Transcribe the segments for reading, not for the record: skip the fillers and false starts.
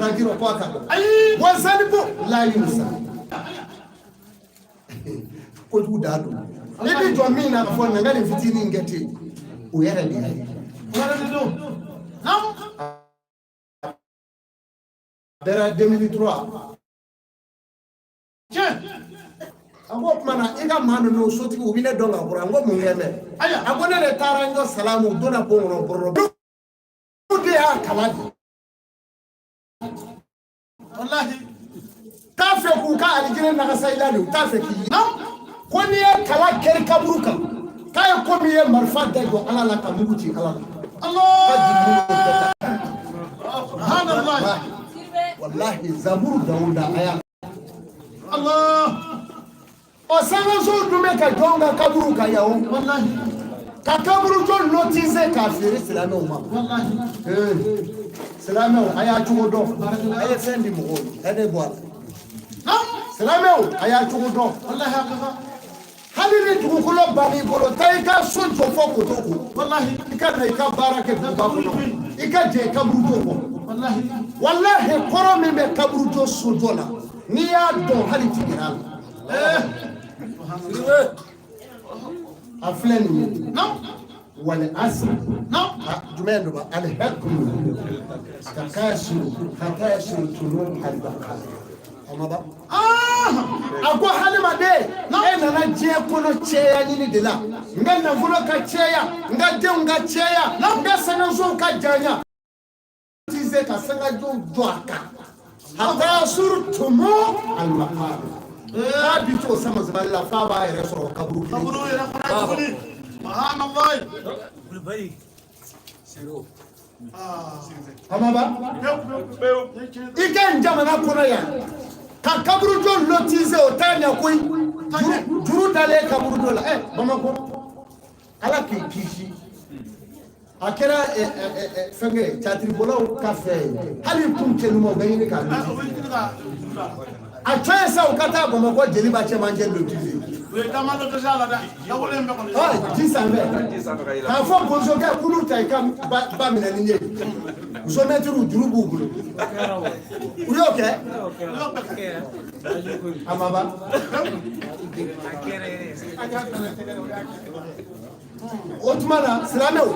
baraji rɔ ko a ka dɔn. Ayi. Wa zanibu la yusa. Kojugu da don. I bɛ jɔ min na k'a fɔ na n ka nin fitinin kɛ ten, o yɛrɛ de y'a ye. O yɛrɛ de don. Naam. Bɛra 2003. Tiɲɛ. A ko o tuma na i ka maa ninnu sotigi u bɛ ne dɔn ka kɔrɔ. N ko mun kɛ mɛ? Ayiwa. A ko ne de taara n jɔ salamu u donna bon kɔnɔ bɔrɔ de y'a kala di. Walahi. T'a fɛ k'u ka alijinɛ nagasa i la de, u t'a fɛ k'i ye. Ko n'i ye kala kɛri kaburu kan, k'a ye komi i ye marifa da jɔ Ala la ka mugu ci Ala la. Allah. Ka jigin n'o bɛɛ ta. Subhanallah. Walahi, Zaburu Dawuda a y'a. Allah. Ɔ, sangaso dun bɛ ka jɔ an ka kaburu kan yan o. Walahi. Ka kaburujɔ lotise k'a feere silamɛw ma. Walahi. Ee, silamɛw, a y'a cogo dɔn. A ye fɛn di mɔgɔw ma, hɛrɛ bɔ a la. Naam. Silamɛw, a y'a cogo dɔn. Walahi, a ka kan. Hali ni dugukolo bann'i bolo, taa i ka so jɔ fɔ koto ko. Walahi. I ka na i ka baara kɛ duguba kɔnɔ, i ka jɛ i kaburujo kɔ. Walahi. Walahi, kɔrɔ min bɛ kaburujo sojɔ la, n'i y'a dɔn, hali ti gɛrɛ a la. Eh. A filɛ nin ye. Naam. Wal asr. Naam. Jumɛn don ba? Alhakum takasuru hatta tunu albaqara. A ma ban. Ah. A ko hadamaden, e nana diɲɛ kɔnɔ cɛya ɲini de la. N ka nafolo ka cɛya, n ka denw ka cɛya, n ka sangasow ka janya. Ti se ka sangajow jɔ a kan. Hatta surtumu almaqabir. K'a bi to sama sabali la f'a b'a yɛrɛ sɔrɔ kaburu kelen. Kaburu yɛrɛ kɔnɔ tuguni. Subhanallah. A ma ban. Pewu pewu. I ka nin jamana kɔnɔ yan, ka kaburujɔ lotise, o t'a ɲɛ koyi. Juru dalen kaburudo la. Ɛ, Bamakɔ, Ala k'i kisi. A kɛra fɛnkɛ catiribɔlaw ka fɛ ye, hali kun cɛnuma, u bɛ ɲini k'a O lotise. bɛ ɲini ka juru la. A cɛ ye sa, u ka taa Bamakɔ Jeliba cɛmancɛ lotise. U ye caman dɔ dɛsɛ a la dɛ. Lawale in bɛɛ kɔni. Ɔ, ji sanfɛ k'a fɔ bonsokɛ kulu ta i ka ba minɛ ni ye. Géomètre juru b'u bolo, u y'o kɛ. U y'o bɛɛ kɛ. A ma ban. O tuma na, silamɛw,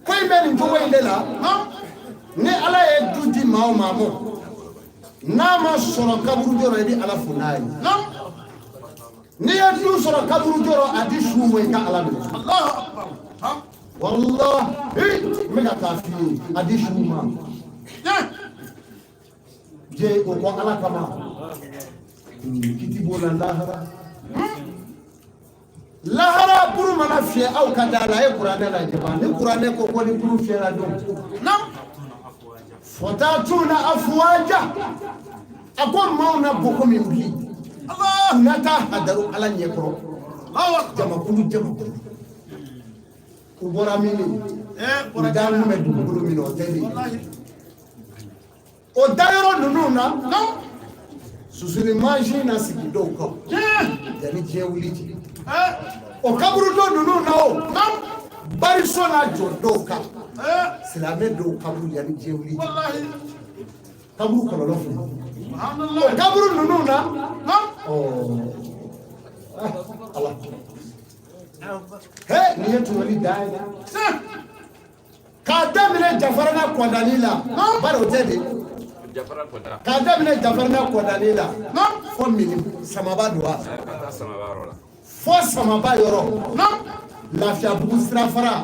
ko in bɛ nin cogo in de la. Ni Ala ye du di maa o maa ma, n'a ma sɔrɔ kaburujɔ rɔ, i bɛ Ala fo n'a ye. Naam. N'i ye du sɔrɔ kaburujɔ rɔ, a di su ma, i ka Ala minɛ. Allahu akbar. Ha. Walahi, n bɛ ka taa f'i ye, a di su ma. Tiɲɛ. Je o kɔ Ala kama, kiti b'o la lahara. Lahara buru mana fiyɛ aw ka da la, a ye kuranɛ lajɛ ban. Ni kuranɛ ko ni buru fiyɛra don, Naam. fatatuna afuwaja, a ko maaw na bɔ komi bi. Allah. U na taa hadaru Ala ɲɛkɔrɔ. Allahu akbar. Jamakulu jamakulu, u bɔra min ni Eh, u bɔra dalen bɛ dugukolo min na, o tɛ de ye. Walahi. O dayɔrɔ ninnu na, Naam. susuli mansin na sigi dɔw kan Tiɲɛ. yanni diɲɛ wuli cɛ. Eh. O kaburudo ninnu na o, Naam. bariso na jɔ dɔw kan. Eh. Silamɛ dɔw kaburu, yanni diɲɛ wuli cɛ. Walahi. Kaburu kɔlɔlɔ filɛ o. Subhanallah. Kaburu ninnu na, Naam. ɔ, ah, Ala he, nin ye tɔɲɔli dan ye dɛ. Tiɲɛ. K'a daminɛ Jafarana kɔdali la, bari o tɛ de. K'a daminɛ Jafarana kɔdali la Naam. fɔ mini Samaba don wa, fɔ Samaba yɔrɔ. Naam. Lafiyabugu sirafara,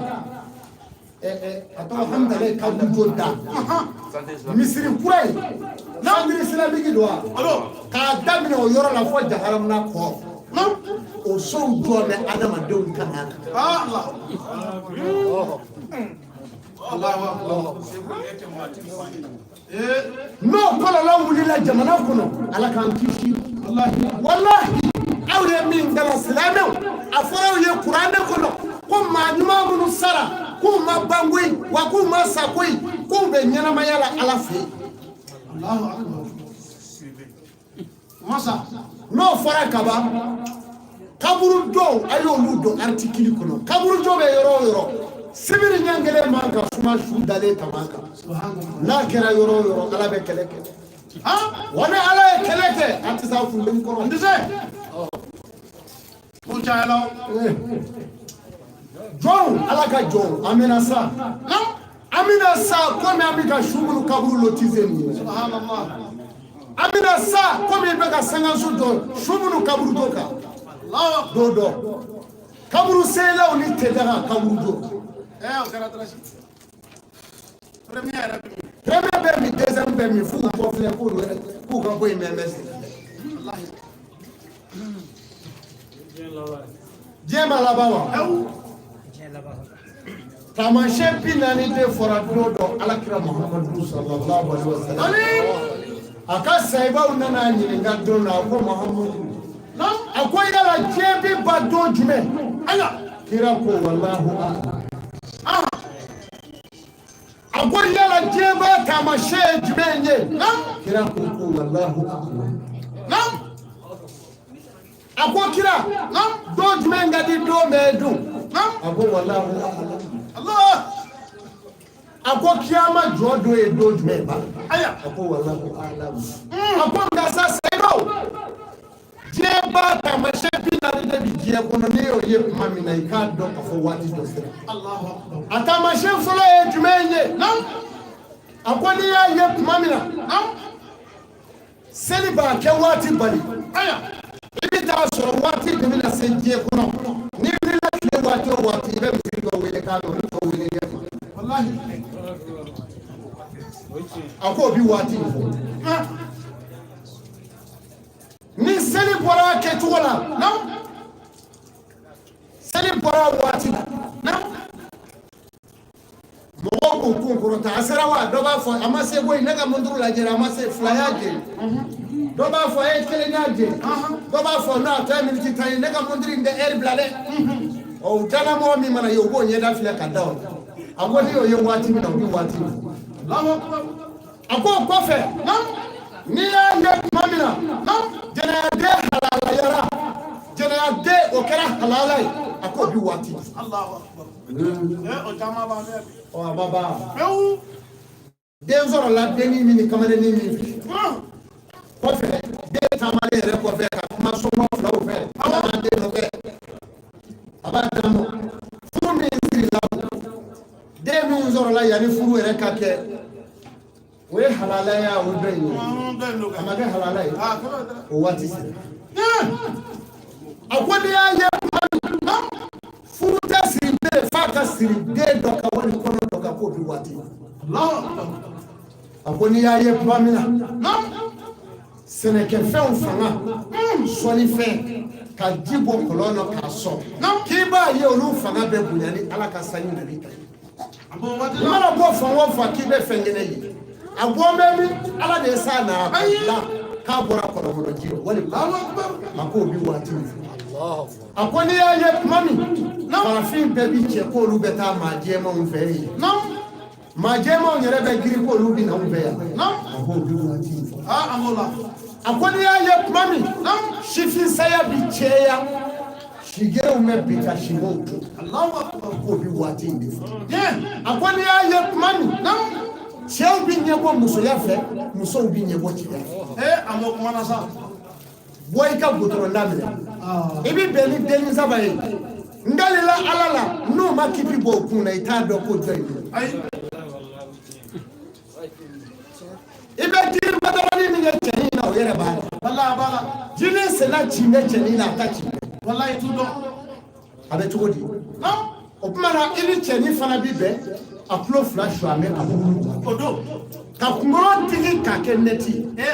ɛ ɛ a tɔgɔ Hamdalayi kaburujo da, misiri kura in, centre islamique don wa. Alo. K'a daminɛ o yɔrɔ la fɔ Jaharamuna kɔ, Naam. o sow jɔ bɛ adamadenw ka na kan. Ah, Allah. Allahu akbar. Eh. N'o kɔlɔlɔ wulila jamana kɔnɔ, Ala k'an kisi. Walahi. Walahi, aw ye min kalan, silamɛw, a fɔra aw ye kuranɛ kɔnɔ ko maa ɲuman minnu sara, k'u ma ban koyi, wa k'u ma sa koyi, k'u bɛ ɲɛnamaya la Ala fɛ yen. Allahu akbar. Masa. N'o fɔra kaban, kaburu dɔw, a y'olu don artikili kɔnɔ. Kaburu jɔ bɛ yɔrɔ o yɔrɔ. Sibiri ɲɛ kelen man ka suma su dalen tama kan. N'a kɛra yɔrɔ o yɔrɔ, Ala bɛ kɛlɛ kɛ. Wa ni Ala ye kɛlɛ kɛ, an tɛ se a funteni kɔrɔ. N tɛ se. Ko cayala. Jɔnw, Ala ka jɔnw, an bɛna sa. An bɛna sa komi an bɛ ka su minnu kaburu lotise nin ye. Subhanallah. An bɛna sa komi i bɛ ka sangaso jɔ su minnu kaburu dɔ kan. Allahu akbar. Don dɔ kaburu selaw ni tɛdaga kaburu dɔ. O kɛra tarasi. Premier yɛrɛ bɛ min? Premier bɛ min, deuxième bɛ min, f'u bɔ filɛ k'olu yɛrɛ k'u ka bɔ yen mɛ bɛ sen. Wallahi. Diɲɛ ma laban wa? Taamasiyɛn 40 de fɔra don dɔ Alakira Muhamadu sallallahu alaihi wa sallam. A ka sahibaw nana a ɲininka don dɔ, a ko Muhamadu, a ko yala diɲɛ bɛ ban don jumɛn? Ayiwa. Kira ko walahu a'lam. A ko yala diɲɛ b'a taamasiyɛn ye jumɛn ye? Kira ko ko walahu a'lam. A ko kira, don jumɛn ka di don bɛɛ dun? A ko walahu a'lam. Allah. A ko kiyama jɔ don ye don jumɛn ba? Ayiwa. A ko walahu a'lam. A ko nka sa sayibaw, diɲɛ ba taamasiyɛn 40 de bi diɲɛ kɔnɔ, n'i y'o ye tuma min na, i k'a dɔn k'a fɔ waati dɔ sera. Allahu akbar. A taamasiyɛn fɔlɔ ye jumɛn ye? A ko n'i y'a ye tuma min na, seli b'a kɛ waati bali. Ayiwa. I bɛ taa sɔrɔ waati de bɛna se diɲɛ kɔnɔ. N'i wulila tile waati o waati, i bɛ misiri dɔ wele k'a dɔn ni tɔ wele ɲɛ ma. Wallahi. A k'o bi waati in fɔ. Ni seli bɔra a kɛcogo la, seli bɔra a waati la, mɔgɔw k'u kun kɔrɔta, a sera wa? Dɔ b'a fɔ a ma se koyi, ne ka monturu lajɛra, a ma se, fila y'a jɛ. Dɔ b'a fɔ e kelen y'a jɛ. Dɔ b'a fɔ non, a tɔ ye miniti 10 ye, ne ka monturu in tɛ ɛri bila dɛ. Ɔ, u dala mɔgɔ min mana ye, u b'o ɲɛda filɛ ka da o la. A ko n'i y'o ye waati min na, o bɛ waati min fɔ. Allahu akbar. A ko o kɔfɛ, n'i y'a ye tuma min na jɛnɛyaden halalayara, jɛnɛyaden o kɛra halala ye, a k'o bi waati. Allahu akbar. O caman b'an fɛ bi. Ɔ, a ma ban. Pewu. Den sɔrɔla dennin min ni kamalennin min fɛ kɔfɛ, den taamalen yɛrɛ kɔfɛ ka kuma somɔgɔ filaw fɛ, ala b'a den nɔfɛ, a b'a d'a ma. Furu min sirila, den min sɔrɔla yanni furu yɛrɛ ka kɛ, o ye halala ye, o dɔ in ye. A ma kɛ halala ye, o waati sera. A ko n'i y'a ye tuma min furu tɛ siri bilen, f'a ka siri den dɔ kan wali kɔnɔ dɔ kan, k'o bi waati. A ko n'i y'a ye tuma min na sɛnɛkɛfɛnw fanga, sɔnnifɛn ka ji bɔ kɔlɔn na k'a sɔn, k'i b'a ye olu fanga bɛ bonya ni Ala ka sanji nali ta ye. I mana bɔ fan o fan k'i bɛ fɛn kelen ye, a bɔ bɛ min, Ala de ye sa na a dilan k'a bɔra kɔlɔn kɔnɔ ji rɔ wali. A k'o bi waati min fɔ. A ko n'i y'a ye tuma min farafin bɛɛ bi cɛ k'olu bɛ taa maa jɛmanw fɛ yen, maa jɛmanw yɛrɛ bɛ girin k'olu bɛ na anw fɛ yan, a k'o bi waati in fɔ. A ko n'i y'a ye tuma min sifin saya bi cɛya, sigerew bɛ bin ka sigow to, k'o bi waati in de fɔ. A ko n'i y'a ye tuma min cɛw bi ɲɛbɔ musoya fɛ, musow bi ɲɛbɔ cɛya fɛ. Bɔ i ka goudron da minɛ, i bi bɛn ni dennin saba ye, n kalila Ala la, n'u ma kipi bɔ o kun na, i t'a dɔn ko jɔn in don. I bɛ jiri badarani min kɛ cɛnin na, o yɛrɛ b'a la. Jinin senna ci bɛ cɛnin na, a ta ci. A bɛ cogo di? O tuma na, i ni cɛnin fana bi bɛn, a tulo fila su, a bɛ a bolo ka kunkolo digi k'a kɛ nɛti ye.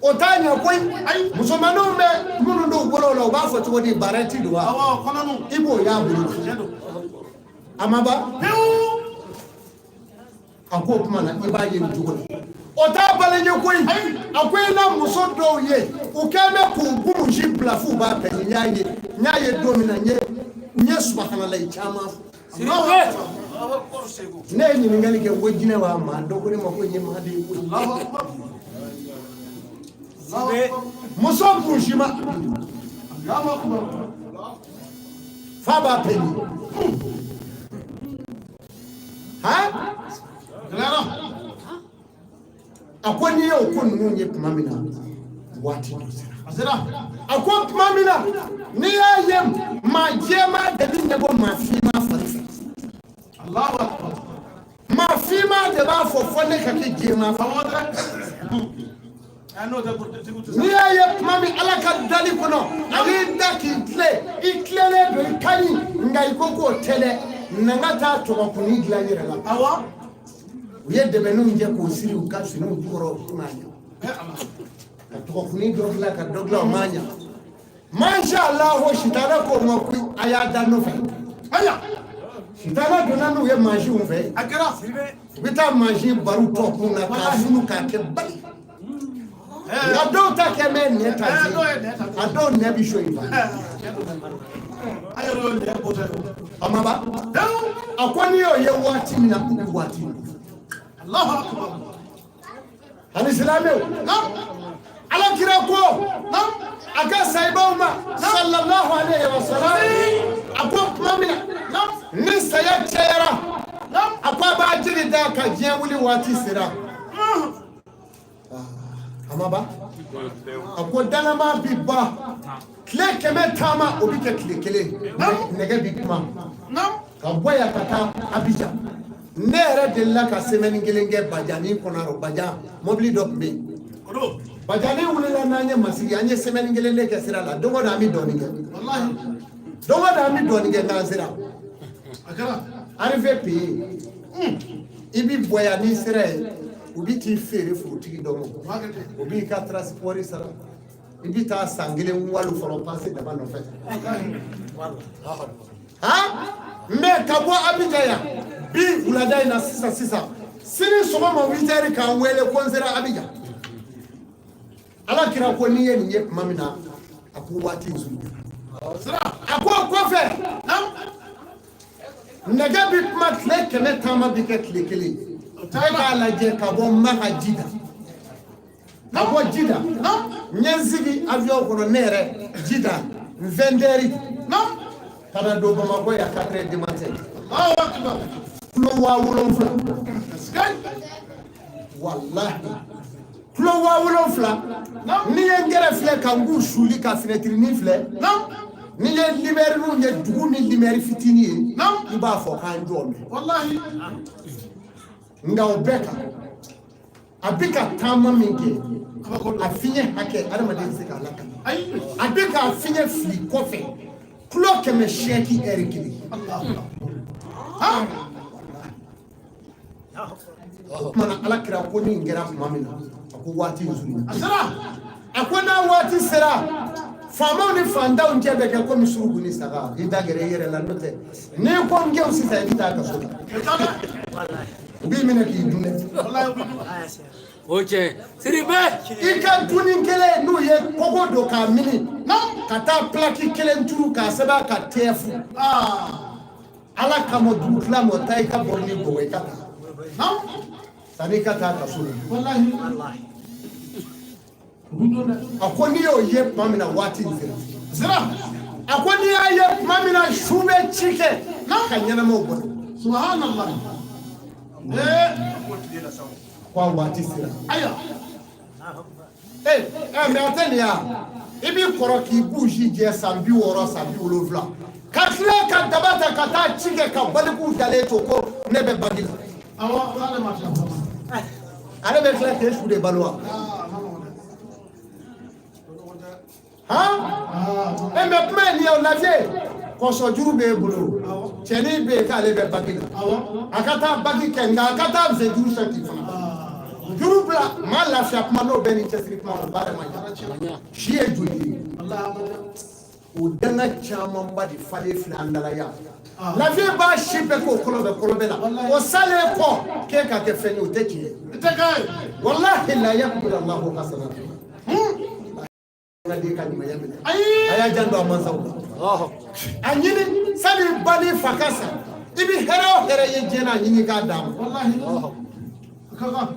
O t'a ɲɛ koyi. Musomaninw bɛ minnu don u bolo la, u b'a fɔ cogo di? Barɛti don wa? I b'o y'a bolo la, a ma ban. A ko o tuma na, i b'a ye nin cogo la, o t'a balen ye koyi. A ko i na muso dɔw ye, u kɛlen bɛ k'u burusi bila f'u b'a bɛn. N y'a ye, n y'a ye don min na, n ye subahanalayi caman fɔ. Ne ye ɲininkali kɛ ko jinɛ wa maa dɔ ko ne ma ko n ye maa de ye koyi. Muso burusima f'a b'a pɛɲi. Han, Gɛlɛyara. A ko n'i y'o ko ninnu ye tuma min na, waati dɔ sera. A sera. A ko tuma min na n'i y'a ye maa jɛman de bɛ ɲɛbɔ maa finman fari fɛ. Allahu akbar. Maa finman de b'a fɔ fɔ ne ka kɛ jɛman fɛ. Awɔ dɛ. A n'o tɛ segu tɛ N'i y'a ye tuma min Ala ka dali kɔnɔ, a b'i da k'i tilen, i tilennen don, i ka ɲi, nka i ko k'o tɛ dɛ, na n ka taa tɔgɔkunni dilan n yɛrɛ la. Awɔ. U ye dɛmɛninw kɛ k'o siri u ka finiw jukɔrɔ, o m'a ɲɛ. Eh Ala. Ka tɔgɔkunni dɔ dilan ka dɔ dilan, o m'a ɲɛ. Masha Allah, sitana ko ma ko a y'a da nɔfɛ. Aya. Sitana donna n'u ye mansinw fɛ. A kɛra. U bɛ taa mansin baro tɔ kun na k'a funu k'a kɛ bali. Nka dɔw ta kɛ mɛ nɛ ta Eh, zen. dɔw ye nɛ ta A dɔw nɛ bi so in fa. A yɛrɛ y'o nɛ bɔ tɛ. A ma ban. Dewu. A ko n'i y'o ye waati min na, k'u bɛ waati min. Allahu akbar. Ani silamɛw. Ala kira ko a ka sayibaw ma, sallallahu alayhi wa sallam, a ko tuma min na ni saya cayara, a ko a b'a jigi da ka diɲɛ wuli waati sera. A ma ban. A ko danama bi ban, tile 100 taama, o bi kɛ tile kelen, nɛgɛ bi kuma. Naam. Ka bɔ yan ka taa Abijan, ne yɛrɛ delila ka semaine kelen kɛ Bajani kɔnɔ. Bajan mobili dɔ tun bɛ yen. O don. Bajani wulila n'an ye Masigi, an ye semaine kelen de kɛ sira la. Don o don an bɛ dɔɔnin kɛ. Wallahi. Don o don an bɛ dɔɔnin kɛ n'an sera. A kɛra. Arrivé pays, i bi bɔ yan, n'i sera yen, u bi t'i feere forotigi dɔ ma. O b'a kɛ ten. O b'i ka transport sara, i bi taa san kelen wali fɔlɔ pase dama nɔfɛ. Han, mais ka bɔ Abijan yan bi wulada in na sisan sisan, sini sɔgɔma 8 heures k'an wele ko n sera Abijan. Ala kira ko n'i ye nin ye tuma min na, a ko waati in surunyara. Sira. A ko o kɔfɛ, Naam. nɛgɛ bi kuma, tile 100 taama bi kɛ tile kelen. E k'a lajɛ, ka bɔ Maka Jida, ka bɔ Jida, n ye n sigi avion kɔnɔ, ne yɛrɛ, Jida 20 heures Naam. ka na don Bamakɔ yan 4 heures du matin. Allahu akbar. Kulo 7000. Sikay. Walahi, kulo 7000. N'i ye n gɛrɛ filɛ ka n k'u suli ka finɛtirinin filɛ, Naam. n'i ye lumière ye, dugu ni lumière fitinin ye, Naam. i b'a fɔ k'an jɔ mɛ. Wallahi. Nka o bɛɛ kan, a bɛ ka taama min kɛ, Kabako don. a fiɲɛ hakɛ, adamaden tɛ se k'a lakali. Ayi. A bɛ k'a fiɲɛ fili kɔfɛ kulo 800 ɛri kelen. Allahu akbar. Ha. O tuma na, ala kira ko ni nin kɛra tuma min na, a ko waati in surunyana. A sera. A ko n'a waati sera, faamaw ni fantanw cɛ bɛ kɛ komi suruku ni saga. I da gɛrɛ i yɛrɛ la, n'o tɛ n'i ko n gɛn sisan, i bɛ taa kaso la. O t'a dɛ. U b'i minɛ k'i dun dɛ. Wallahi, o b'i dun. O tiɲɛ Siribe. I ka dunni kelen n'u ye kɔgɔ don k'a mini, ka taa pilaki kelen turu k'a sɛbɛn a ka TF. Ah. Ala kama, dugu tila mɔ, taa i ka bɔrɔ ni bɔgɔ, i ka taa Naam. sanni i ka taa kaso la. Wallahi. O b'i dun dɛ. A ko n'i y'o ye tuma min na, waati in sera. Sira. A ko n'i y'a ye tuma min na, su bɛ ci kɛ ka ɲɛnamaw bɔ. Subhanallah. Eh. Ko a waati sera. Aya. Ee ɛ, mais a tɛ nin ya, i b'i kɔrɔ k'i busi jɛ san 60, san 70, ka tila ka daba ta ka taa ci kɛ ka balikuw dalen to ko ne bɛ bangi la. Awɔ, k'ale ma tila fɔlɔ. Ale bɛ tila k'e su de balo wa? Ah, a ma nɔgɔn dɛ. Han. Ah, a ma E mais kuma ye nin ye, o lajɛ kɔsɔ juru b'e bolo, cɛnin bɛ yen k'ale bɛ baki la. Awɔ. A ka taa baki kɛ, nka a ka taa fɛ juru sɔn k'i fana Ah. juru bila maa lafiya kuma n'o bɛɛ ni cɛsiri kuma, o baara man ɲa. Si ye joli ye? Wallahi, a ma ɲa. O danga camanba de falen filɛ an dala yan. Ah. Lafiya b'a si bɛɛ k'o kɔlɔbɛ kɔlɔbɛ la, o salen kɔ k'e ka kɛ fɛn ye, o tɛ tiɲɛ ye. I tɛ k'a ye. Walahi la yaqbalu Allahu hasanatan ka den ka ɲumanya minɛ. Ayi. A y'a janto a mansaw la. A ɲini sani ba ni fa ka sa, i bi hɛrɛ o hɛrɛ ye diɲɛ na, a ɲini k'a d'a ma. Wallahi. A ka kan.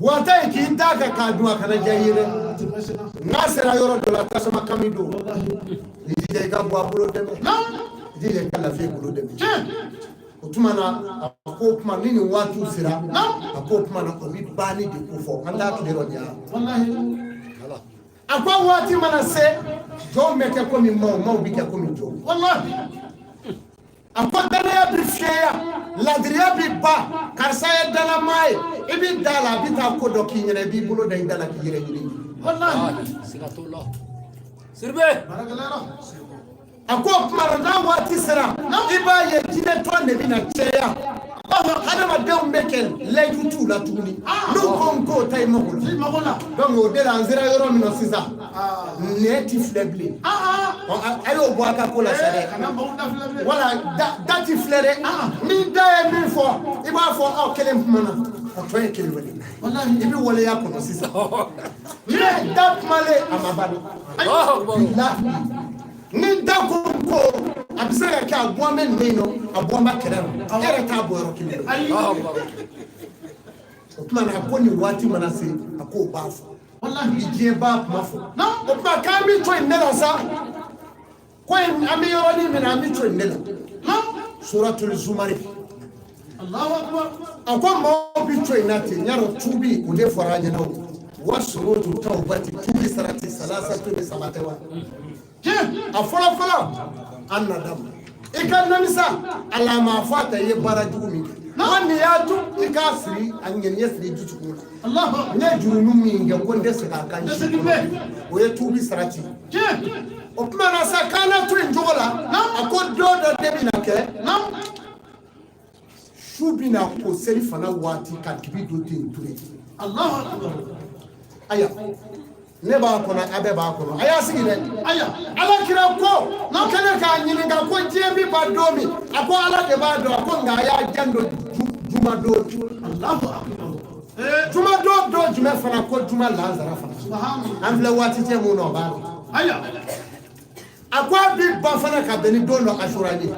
Wata ye k'i d'a kan k'a dun, a kana diya i ye dɛ. A tɛ mɛn sen na. N'a sera yɔrɔ dɔ la, tasuma kami don. Wallahi. I jija i ka bɔ a bolo dɛmɛ. Naam. I jija i ka lafiya bolo dɛmɛ. Tiɲɛ. O tuma na a ko o tuma ni nin waatiw sera, a ko o tuma na o bɛ banni de ko fɔ, an t'a tile dɔ nin ya. A ko waati mana se, jɔnw bɛ kɛ komi maaw, maaw bɛ kɛ komi jɔnw. A ko danaya bɛ fiyɛya, ladiriya bɛ ban. Karisa ye dalamaa ye, i bɛ da la, a bɛ taa ko dɔ k'i ɲɛna, i b'i bolo da i da la k'i yɛrɛ ɲini. Siga t'o la. Sidibe. A ko o tuma na n'a waati sera, i b'a ye jinɛ tɔn de bɛna caya, hadamadenw bɛ kɛ layidu t'u la tuguni, n'u ko n k'o ta i mago la. Donc o de la an sera yɔrɔ min na sisan, nɛn ti filɛ bilen. A y'o bɔ a ka ko la sa dɛ, wala da ti filɛ dɛ. Ni da ye min fɔ, i b'a fɔ aw kelen kumana, a tɔ ye kelen wele, i bɛ waleya kɔnɔ sisan. Ni da kumalen a ma ban dɛ. Ni da ko ko a bɛ se ka kɛ a bɔ bɛ nin nɔ, a bɔ bɛ kɛlɛ rɔ, e yɛrɛ t'a bɔ yɔrɔ kelen. O tuma na a ko nin waati mana se, a k'o b'a fɔ, walahi diɲɛ b'a kuma fɔ. O tuma k'an bɛ to yen ne la sa, ko in an bɛ yɔrɔnin min na, an bɛ to yen ne la. Suratul Zumari, a ko maaw bɛ to yen na ten, y'a tuubi o de fɔra an ɲɛna o wa surutu tawbati, tuubi sarati salasatu ni saba tɛ wa? A fɔlɔ fɔlɔ, an nadamu, i ka namisa alama fɔ a ta i ye baara jugu min kɛ, wa nin y'a tu i k'a siri a ŋaniya siri i dusukun la, n ye jurumu min kɛ ko n tɛ segin a kan si kɔnɔ, o ye tuubi sarati. O tuma na sa, k'an na to yen cogo la, a ko don dɔ de bɛna kɛ, su bɛna ko seli fana waati ka dibi don ten ture. Ayiwa, ne b'a kɔnɔ, a bɛɛ b'a kɔnɔ, a y'a sigi dɛ. Ayiwa, ala kira ko n'aw kɛlen k'a ɲininka ko diɲɛ bɛ ban don min, a ko ala de b'a dɔn. A ko nka a y'a janto juma don, juma don don jumɛn fana? Ko juma lansara fana, an filɛ waati cɛ mun na, o b'a la. A ko a bɛ ban fana ka bɛn ni don dɔ asura ye.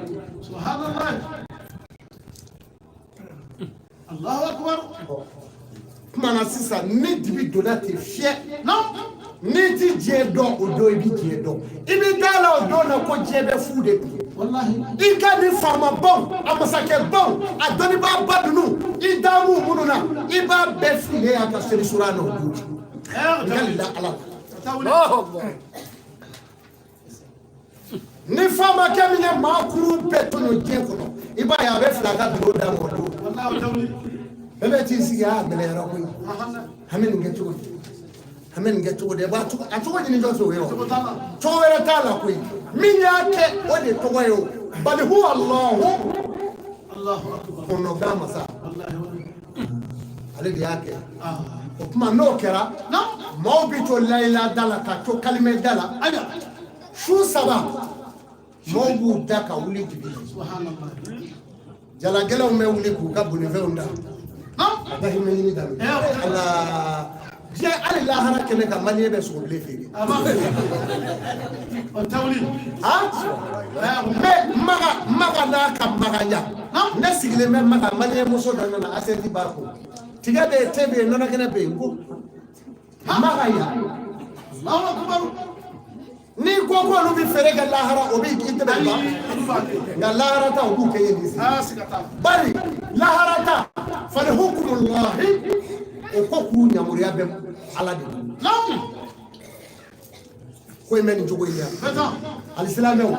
Tuma na sisan, ni dibi donna ten fiyɛ, n'i ti diɲɛ dɔn o don, i bɛ diɲɛ dɔn, i bɛ da la o don na ko diɲɛ bɛ fu de bi. I ka nin faamabaw, a masakɛbaw, a dɔnnibaaba ninnu, i da b'u minnu na, i b'a bɛɛ file a ka seli sura n'o don. N ka la ala la. Ni faamakɛ min ye maa kuru bɛɛ tɔɲɔ diɲɛ kɔnɔ, i b'a ye a bɛ fila ka biro d'a ma o don. Bɛɛ bɛ t'i sigi, a gɛlɛyara koyi, an bɛ nin kɛ cogo di, an bɛ nin kɛ cogo di? A cogo ɲini jɔn fɛ o ye wa? Cogo wɛrɛ t'a la koyi, min y'a kɛ o de tɔgɔ ye o. Bali huwa Allahu, kɔnɔgan masa, ale de y'a kɛ. O tuma n'o kɛra, maaw bɛ to layila da la ka to kalimɛ da la su saba, maaw b'u da ka wuli dibi la. Jalagɛlɛnw bɛ wuli k'u ka bolifɛnw da ka dahimɛ ɲini daminɛ. Ala diɲɛ, hali lahara kɛnɛ kan, maliyɛn bɛ sogobilen feere. Mɛ maga maga n'a ka magaya, ne sigilen bɛ maga, maliyɛn muso dɔ nana, asɛti b'a kun, tigɛ bɛ yen, te bɛ yen, nɔnɔ kɛnɛ bɛ yen, n ko maga ya. N'i ko k'olu bɛ feere kɛ lahara, o bɛ i tɛmɛ ban, nka lahara ta o b'u kɛ yen nin bari lahara ta fali hukumullahi, o ko k'u ɲamuriya bɛ ala de bolo. Ko in bɛ nin cogo in na, alisilamɛw,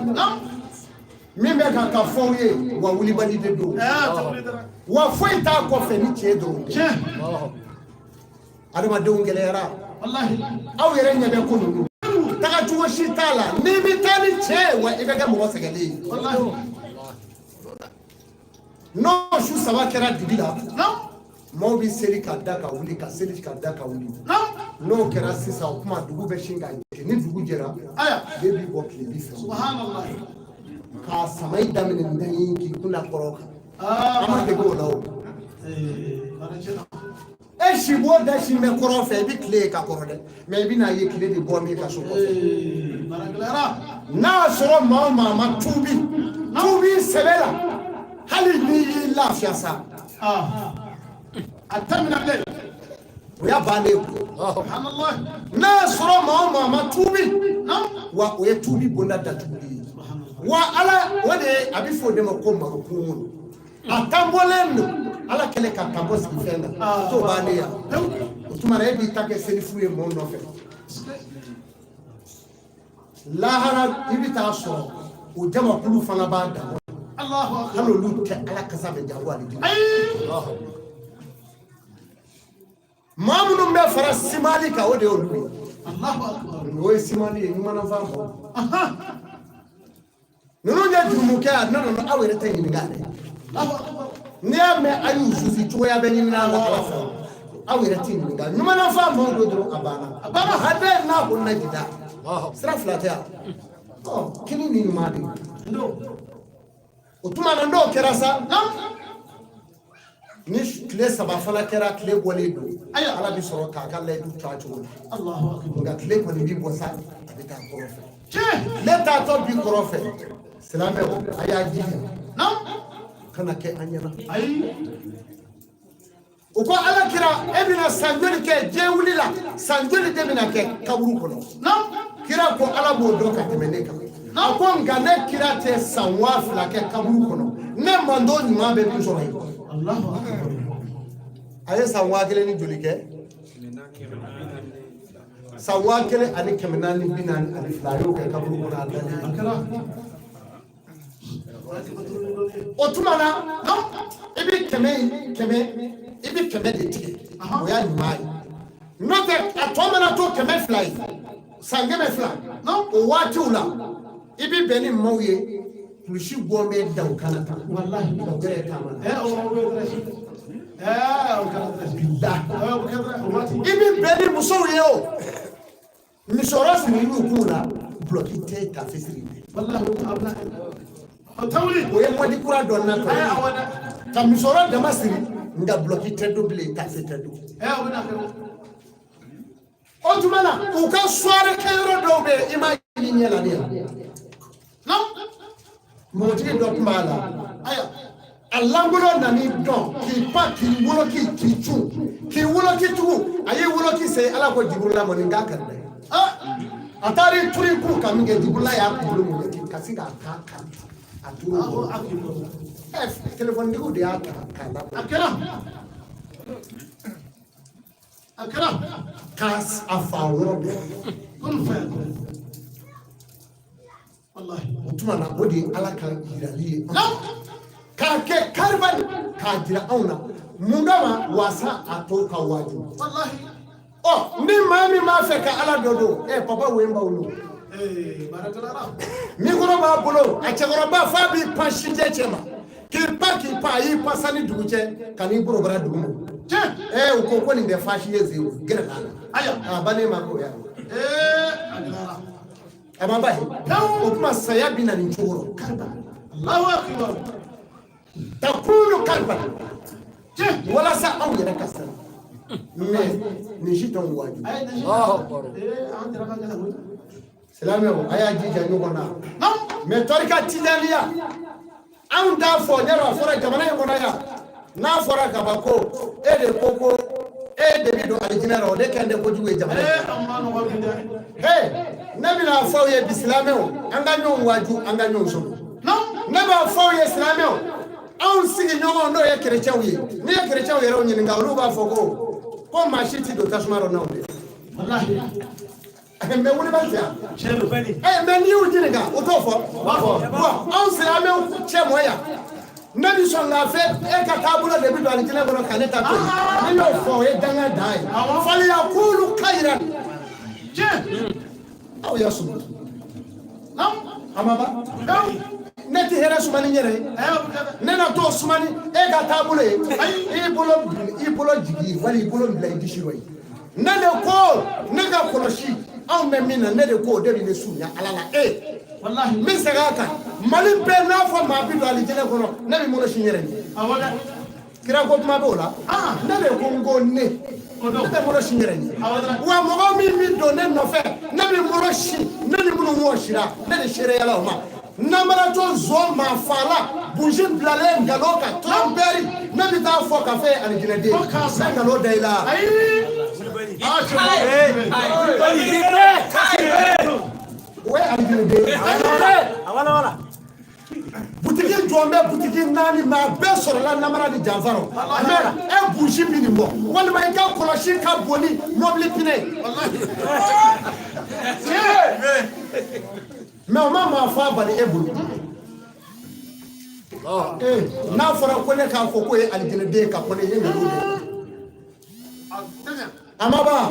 min bɛ ka ka fɔ aw ye, wa wulibali de don, wa foyi t'a kɔfɛ ni tiɲɛ dɔrɔn tɛ. Adamadenw gɛlɛyara, aw yɛrɛ ɲɛ bɛ ko ninnu tagacogo si t'a la. N'i bɛ taa ni tiɲɛ ye, wa i bɛ kɛ mɔgɔ sɛgɛnnen ye. N'o su saba kɛra dibi la, maaw bɛ seli ka da ka wuli, ka seli ka da ka wuli. N'o kɛra sisan, o tuma dugu bɛ sin ka jɛ. Ni dugu jɛra, tile bɛ bɔ tile bi fɛ k'a samayi daminɛ nɛni k'i kun da kɔrɔ kan. An ma dege o la o. E si b'o da si bɛ kɔrɔn fɛ, i bɛ tile ye ka kɔrɔ dɛ, mɛ i bɛna ye tile de bɔ min ka so kɔfɛ. N'a y'a sɔrɔ maa o maa ma tuubi tuubi sɛbɛ la, hali n'i y'i lafiya sa, A tɛmɛna bilen. O y'a bannen ye. N'a y'a sɔrɔ maa o maa ma tuubi, wa o ye tuubi bonda datuguli ye. Wa ala o de ye, a bɛ fɔ o de ma ko marukun. A tanbɔlen don, Ala kɛlen ka tanbɔ sigi fɛn na, t'o bannen yan. O tuma na e b'i ta kɛ selifu ye mɔɔw nɔfɛ. Lahara i bɛ taa sɔrɔ o jamakulu fana b'a dan. Hali olu tɛ Ala kasa bɛ jango alijinɛ. Maa minnu bɛ fara simali kan, o de y'olu ye. O ye simali ye ɲumanfan mɔgɔw. Ninnu ye jurumu kɛ yan, non, aw yɛrɛ tɛ ɲininka dɛ. N'i y'a mɛn a y'u sufi, cogoya bɛ ɲini na Ala fɛ, aw yɛrɛ tɛ ɲininka. Ɲumanfan mɔgɔw don dɔrɔn, a banna. A banna hadɛ n'a ko najida. Sira fila tɛ yan. Ɔ kini ni ɲuman de don. O tuma na n'o kɛra sa, ni tile 3 fana kɛra, tile bɔlen don, Ala bɛ sɔrɔ k'a ka layidu to a cogo la. Nka tile kɔni bi bɔ sa, a bɛ taa kɔrɔ fɛ. Tile taatɔ bi kɔrɔ fɛ, silamɛw a y'a jija kana kɛ an ɲɛna. U ko Ala kira, e bɛna san joli kɛ diɲɛ wuli la, san joli de bɛna kɛ kaburu kɔnɔ? Kira ko Ala b'o dɔn ka tɛmɛ ne kan. A ko nka ne kira tɛ san 2000 kɛ kaburu kɔnɔ, ne mando ɲuman bɛ min sɔrɔ yen. A ye san 1000 ni joli kɛ? San 1442, a y'o kɛ kaburu kɔnɔ a dalen. O tuma na i bɛ kɛmɛ i bɛ 100 de tigɛ, o y'a ɲuman ye. N'o tɛ a tɔ mana to 200 ye, san 200, o waatiw la i bɛ bɛn ni maaw ye, kulusi bɔ bɛ da u kana tan. Walahi o gɛrɛ taama la. I bɛ bɛn ni musow ye, o misɔrɔ siri y'u kun la, bulɔki tɛ tafe siri. O ye mɔdi kura dɔ natɔ ye ka misɔrɔ dama siri, nka bulɔki tɛ don bilen, tafe tɛ don. O tuma na u ka soirée kɛyɔrɔ dɔw bɛ yen, i m'a y'i ɲɛ la de yan. Npogotigi dɔ tun b'a la, a lankolon nan'i dɔn k'i pan k'i woloki k'i cun k'i woloki tugun, a y'i woloki sen, Ala ko Jiburila ma nin k'a kari dɛ. A taara i turu i kun kan min kɛ, Jiburila y'a kunkolo minɛ ka sin k'a kan kari a turu o kɔnɔ. Telefɔnitigiw de y'a ta k'a labɔ. A kɛra k'a a fa yɔrɔ bɛɛ. O tuma na o de ye Ala ka yirali ye, k'a kɛ karibali k'a jira anw na mun kama, waasa a tɔw ka waaju. Ɔ ni maa min b'a fɛ ka Ala dɔ don, papa Wemba olu mikoro b'a bolo, a cɛkɔrɔba f'a b'i pan sijɛ cɛ ma k'i pan k'i pan, a y'i pan sanni dugu cɛ ka n'i borobara dugu ma. U ko ko nin tɛ faasi ye zewu gɛrɛ la. A bannen ma ko ya a ma ba ye. O tuma saya bɛ na nin cogo rɔ kariba. Takunu kariba walasa anw yɛrɛ ka siran. Mais nin si t'anw waaju. Silamɛw a y'a jija ɲɔgɔn na. Mais tarika tijaniya anw t'a fɔ, yɔrɔ a fɔra jamana in kɔnɔ yan, n'a fɔra kaban ko e de ko ko e de bɛ don alijinɛ la, o de kɛn tɛ kojugu ye jamana in kɔnɔ. Ne bɛna fɔ aw ye bi silamɛw, an ka ɲɔgɔn waaju, an ka ɲɔgɔn sɔrɔ. Ne b'a fɔ aw ye silamɛw, anw sigiɲɔgɔnw n'o ye kerecɛnw ye, n'i ye kerecɛnw yɛrɛ ɲininka, olu b'a fɔ ko maa si tɛ don tasuma rɔ n'anw tɛ. Mais wulibali tɛ yan. Mais n'i y'u ɲininka, o t'o fɔ. Bon, anw silamɛw cɛ mɔ yan, ne bɛ sɔn k'a fɛ e ka taabolo de bɛ don alijinɛ kɔnɔ ka ne ta to yen. Ne y'o fɔ, o ye danga dan ye. Faliyakulu kayiran aw ya suma a ma ban. Ne tɛ hɛrɛ suma ni n yɛrɛ ye, ne na t'o suma ni e ka taabolo ye. I bolo jigi wali i bolo bila i disi rɔ ye. Ne de ko ne ka kɔlɔsi anw bɛ min na, ne de ko o de bɛ ne surunya Ala la. N bɛ segin a kan, Mali bɛɛ n'a fɔ maa bi don alijinɛ kɔnɔ, ne bɛ bolo sin yɛrɛ ye. Kira ko kuma b'o la, ne de ko n ko ne bɛ bolo sin yɛrɛ ye. Wa mɔgɔ min bɛ don ne nɔfɛ, ne bɛ bolo sin, ne ni minnu wɔsira, ne de seereyala o ma. Namaratɔ zon maa faala buzi bilalen nkalon kan tɔrɔnbɛri, ne bɛ taa fɔ ka fɛ alijinɛden n bɛ nkalon da i la. O ye alijinɛden ye. Butigi jɔn bɛ butigi naani mais a bɛɛ sɔrɔla namara ni janfa rɔ, mais e busi bɛ nin bɔ, walima i ka kɔlɔsi ka bon ni mɔbili pinɛ ye, mais o ma maa fa bali e bolo. N'a fɔra ko ne k'a fɔ k'o ye alijinɛden ye ka ko ne ye nkalon de, a ma ban.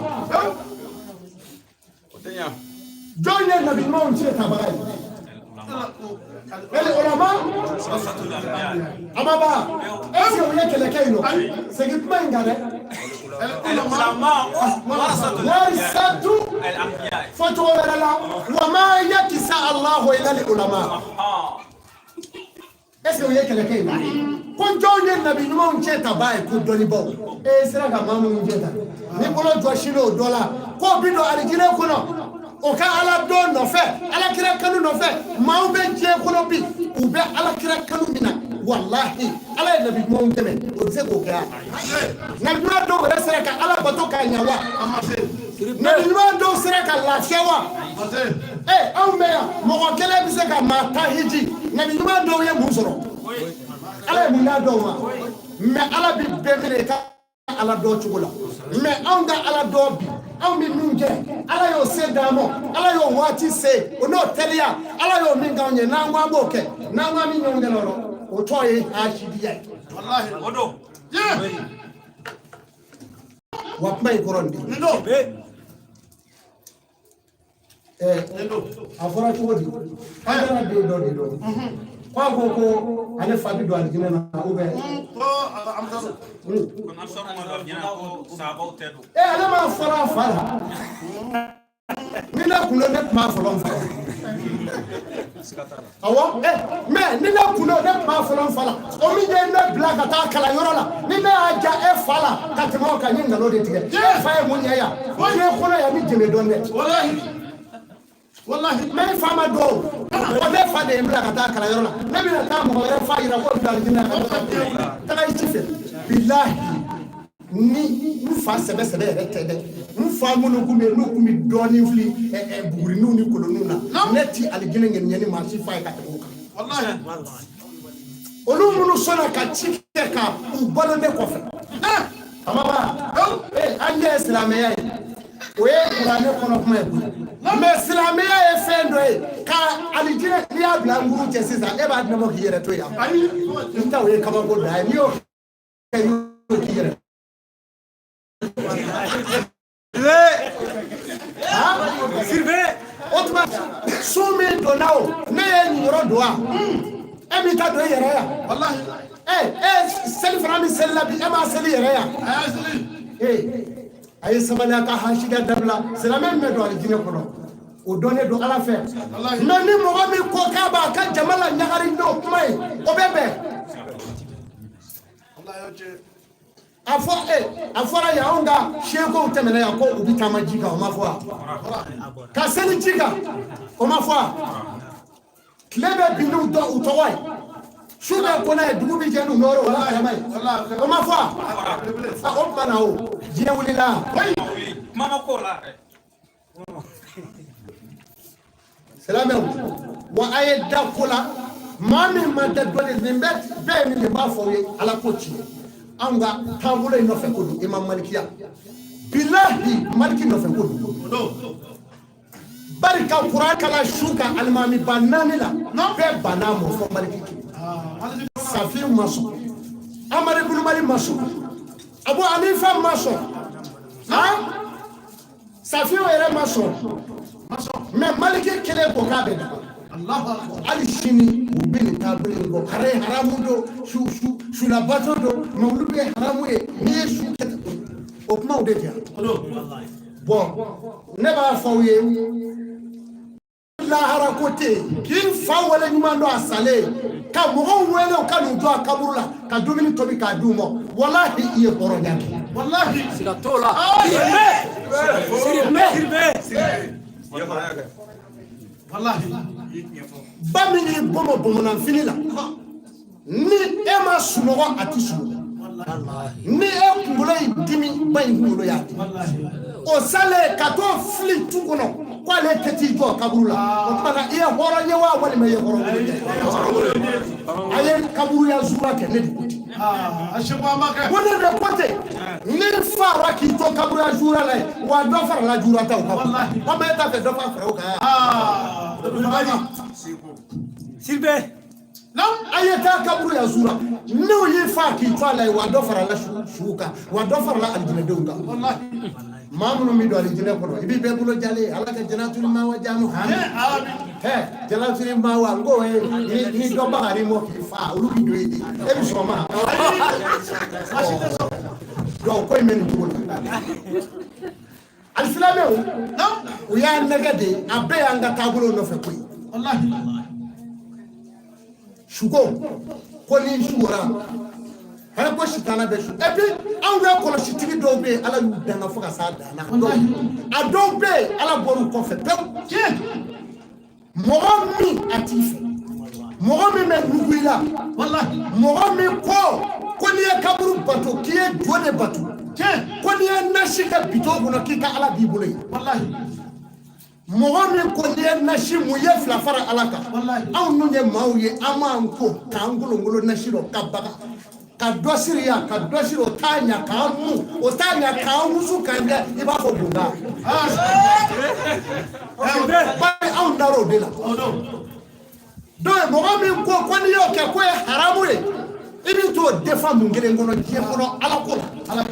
Jɔn ye nabi ɲumanw cɛ tabaga ye? El ulama. A ma ban. Est ce que u ye kɛlɛ kɛ yen nɔ? Segin kuma in kan dɛ. Warisatu fɔ cogo wɛrɛ la, wa ma yakisa Allahu ila al ulama. Est ce que u ye kɛlɛ kɛ yen nɔ? Ko jɔn ye nabi ɲumanw cɛ tabaa ye? Ko dɔnnibaaw. E sera ka maa minnu cɛ ta ni bolo jɔsilen o dɔ la k'o bi don alijinɛ kɔnɔ, o ka ala dɔn nɔfɛ, ala kira kanu nɔfɛ. Maaw bɛ diɲɛ kɔnɔ bi, u bɛ ala kira kanu min na, walahi, ala ye nabi ɲumanw dɛmɛ, o tɛ se k'o kɛ yan. Nabi ɲuman dɔw yɛrɛ sera ka ala bato k'a ɲɛ wa? Nabi ɲuman dɔw sera ka lafiya wa? Anw bɛ yan, mɔgɔ kelen bɛ se ka maa tan hiji. Nabi ɲuman dɔw ye mun sɔrɔ? Ala ye mun d'a dɔw ma? Mais ala bi bɛɛ minɛ i ka ala dɔn cogo la. Mais anw ka ala dɔn bi, anw bɛ min kɛ, ala y'o se d'an ma, ala y'o waati se, o n'o teliya, ala y'o min k'anw ye, n'an ko an b'o kɛ, n'an ko an bɛ ɲɔgɔn kɛ o rɔ, o tɔ ye hasidiya ye. Wa kuma in kɔrɔ nin de ye, a fɔra cogo di? An taara den dɔ de dɔn k'a ko ko ale fa bɛ don alijinɛ na ou bien ale m'a fɔra a fa la. Ni ne kun don, ne tun b'a fɔlɔ n fa la. Awɔ, mais ni ne kun don, ne tun b'a fɔlɔ n fa la. O min ye ne bila ka taa kalanyɔrɔ la, ni ne y'a ja e fa la ka tɛmɛ o kan, n ye nkalon de tigɛ. E fa ye mun ɲɛ yan diɲɛ kɔnɔ yan ni jɛnɛ dɔn dɛ? Walahi, mais n fa ma dɔn o. Ne fa de ye n bila ka taa kalanyɔrɔ la, ne bɛna taa mɔgɔ wɛrɛ fa yira k'o bila alijinɛ ka taga i ci fɛ. Bilahi, ni n fa sɛbɛ sɛbɛ yɛrɛ tɛ dɛ, n fa minnu kun bɛ yen, n'u kun bɛ dɔɔnin fili buguriniw ni koloniw na, ne ti alijinɛ ŋɛniɲɛ ni maa si fa ye ka tɛmɛ o kan. Olu minnu sɔnna ka ci kɛ ka u balo ne kɔfɛ, amaba, an ɲɛ ye silamɛya ye, o ye kuranɛ kɔnɔ kuma ye koyi. Mais silamɛya ye fɛn dɔ ye ka alijinɛ, n'i y'a bila n kuru cɛ sisan, e b'a di ne ma k'i yɛrɛ to yan. N ta o ye kabako dan ye, n'i y'o kɛ, i y'o k'i yɛrɛ. O tuma, sun min donna o, ne ye nin yɔrɔ don wa? E m'i ta don i yɛrɛ yan. E seli fana min seli la bi, e m'a seli yɛrɛ yan. A ye sabali, a ka hasidiya dabila. Silamɛ min bɛ don alijinɛ kɔnɔ, o dɔnnen don ala fɛ. Mais ni mɔgɔ min ko k'a b'a ka jama la ɲagari n'o kuma ye, o bɛ bɛn. A fɔ a fɔra yan, anw ka sekow tɛmɛna yan ko u bɛ taama ji kan, o ma fɔ wa? Ka seli ji kan, o ma fɔ wa? Tile bɛ bin n'u u tɔgɔ ye, su bɛ ko n'a ye, dugu bɛ jɛ n'u nɔrɔ, o la kɛlɛma ye, o ma fɔ wa? O tuma na o diɲɛ wulila. Silamɛw, wa a ye da ko la, maa min ma da dɔnni nin bɛɛ ye, nin b'a fɔ aw ye, ala ko tiɲɛ. Anw ka taabolo in nɔfɛ ko don, imam malikiya, bilahi, maliki nɔfɛ ko don. Bari ka kuran kala su kan alimami ba naani la, bɛɛ banna a ma fɔ maliki kelen. Safi ma sɔn, amari kulubali ma sɔn, abu hanifa ma sɔn, safi yɛrɛ ma sɔn, mais maliki kelen ko k'a bɛ daga. Hali sini u bɛ nin taabolo in kɔ. Hare haramu don, su su sulabato don, mawuludu ye haramu ye, n'i ye su kɛ, o kumaw de diya. Bon, ne b'a fɔ aw ye, lahara ko tɛ yen. K'i fa wale ɲuman dɔn a salen, ka mɔgɔw wele u ka n'u jɔ a kaburu la ka dumuni tobi k'a d'u ma, walahi i ye hɔrɔnya kɛ. Walahi. Siga t'o la. Siribe. Walahi. Ba min y'i bɔnbɔn bɔnbɔnnafini la, ni e ma sunɔgɔ, a ti sunɔgɔ. Ni e kunkolo y'i dimi, ba in kunkolo y'a dimi. O salen ka t'o fili tu kɔnɔ k'ale tɛ t'i jɔ kaburu la. O tuma na, i ye hɔrɔn ye wa, walima i ye hɔrɔn ye? A ye kaburuya zura kɛ, ne de ko ten. A seko an b'a kɛ. Ko ne de ko ten, ni fara k'i to kaburuya zura la yen, wa dɔ farala jura taw kan. Komi e t'a fɛ dɔ ka fara o kan. Siribe. A ye taa kaburuya zura, n'o y'i fa k'i to a la yen, wa dɔ farala suw kan, wa dɔ farala alijinɛdenw kan. Maa minnu bɛ don alijinɛ kɔnɔ, i b'i bɛɛ bolo jalen ye. Ala ka janatuli ma wa jaamu hɛ janatuli ma wa n ko ye ni dɔ bagari mɔ k'i fa, olu bɛ don yen de, e bɛ sɔn ma. Donc ko in bɛ nin cogo la. Alisilamɛw, u y'a nɛgɛ de, a bɛɛ y'an ka taabolo nɔfɛ koyi. Suko ko ni sugora hɛrɛ ko sitana bɛ su. Et puis anw ka kɔlɔsitigi dɔw bɛ yen, Ala y'u danga fo ka s'a dan na. A dɔw bɛ yen, Ala bɔr'u kɔfɛ pewu. Mɔgɔ min a t'i fɛ, mɔgɔ min bɛ nugu i la, mɔgɔ min ko n'i ye kaburu bato k'i ye jo de bato, ko n'i ye nasi kɛ bitɔn kɔnɔ k'i ka Ala b'i bolo yen, mɔgɔ min ko n'i ye nasi mun ye fila fara Ala kan. Anw dun ye maaw ye, an b'an ko k'an golongolo nasi rɔ ka baga ka dɔ siri yan, ka dɔ siri, o t'a ɲa k'an mun, o t'a ɲa k'an wusu k'an kɛ i b'a fɔ bonda. Bari anw dar'o de la. Donc mɔgɔ min ko n'i y'o kɛ k'o ye haramu ye, i bɛ t'o defa mun kelen kɔnɔ diɲɛ kɔnɔ Ala ko la?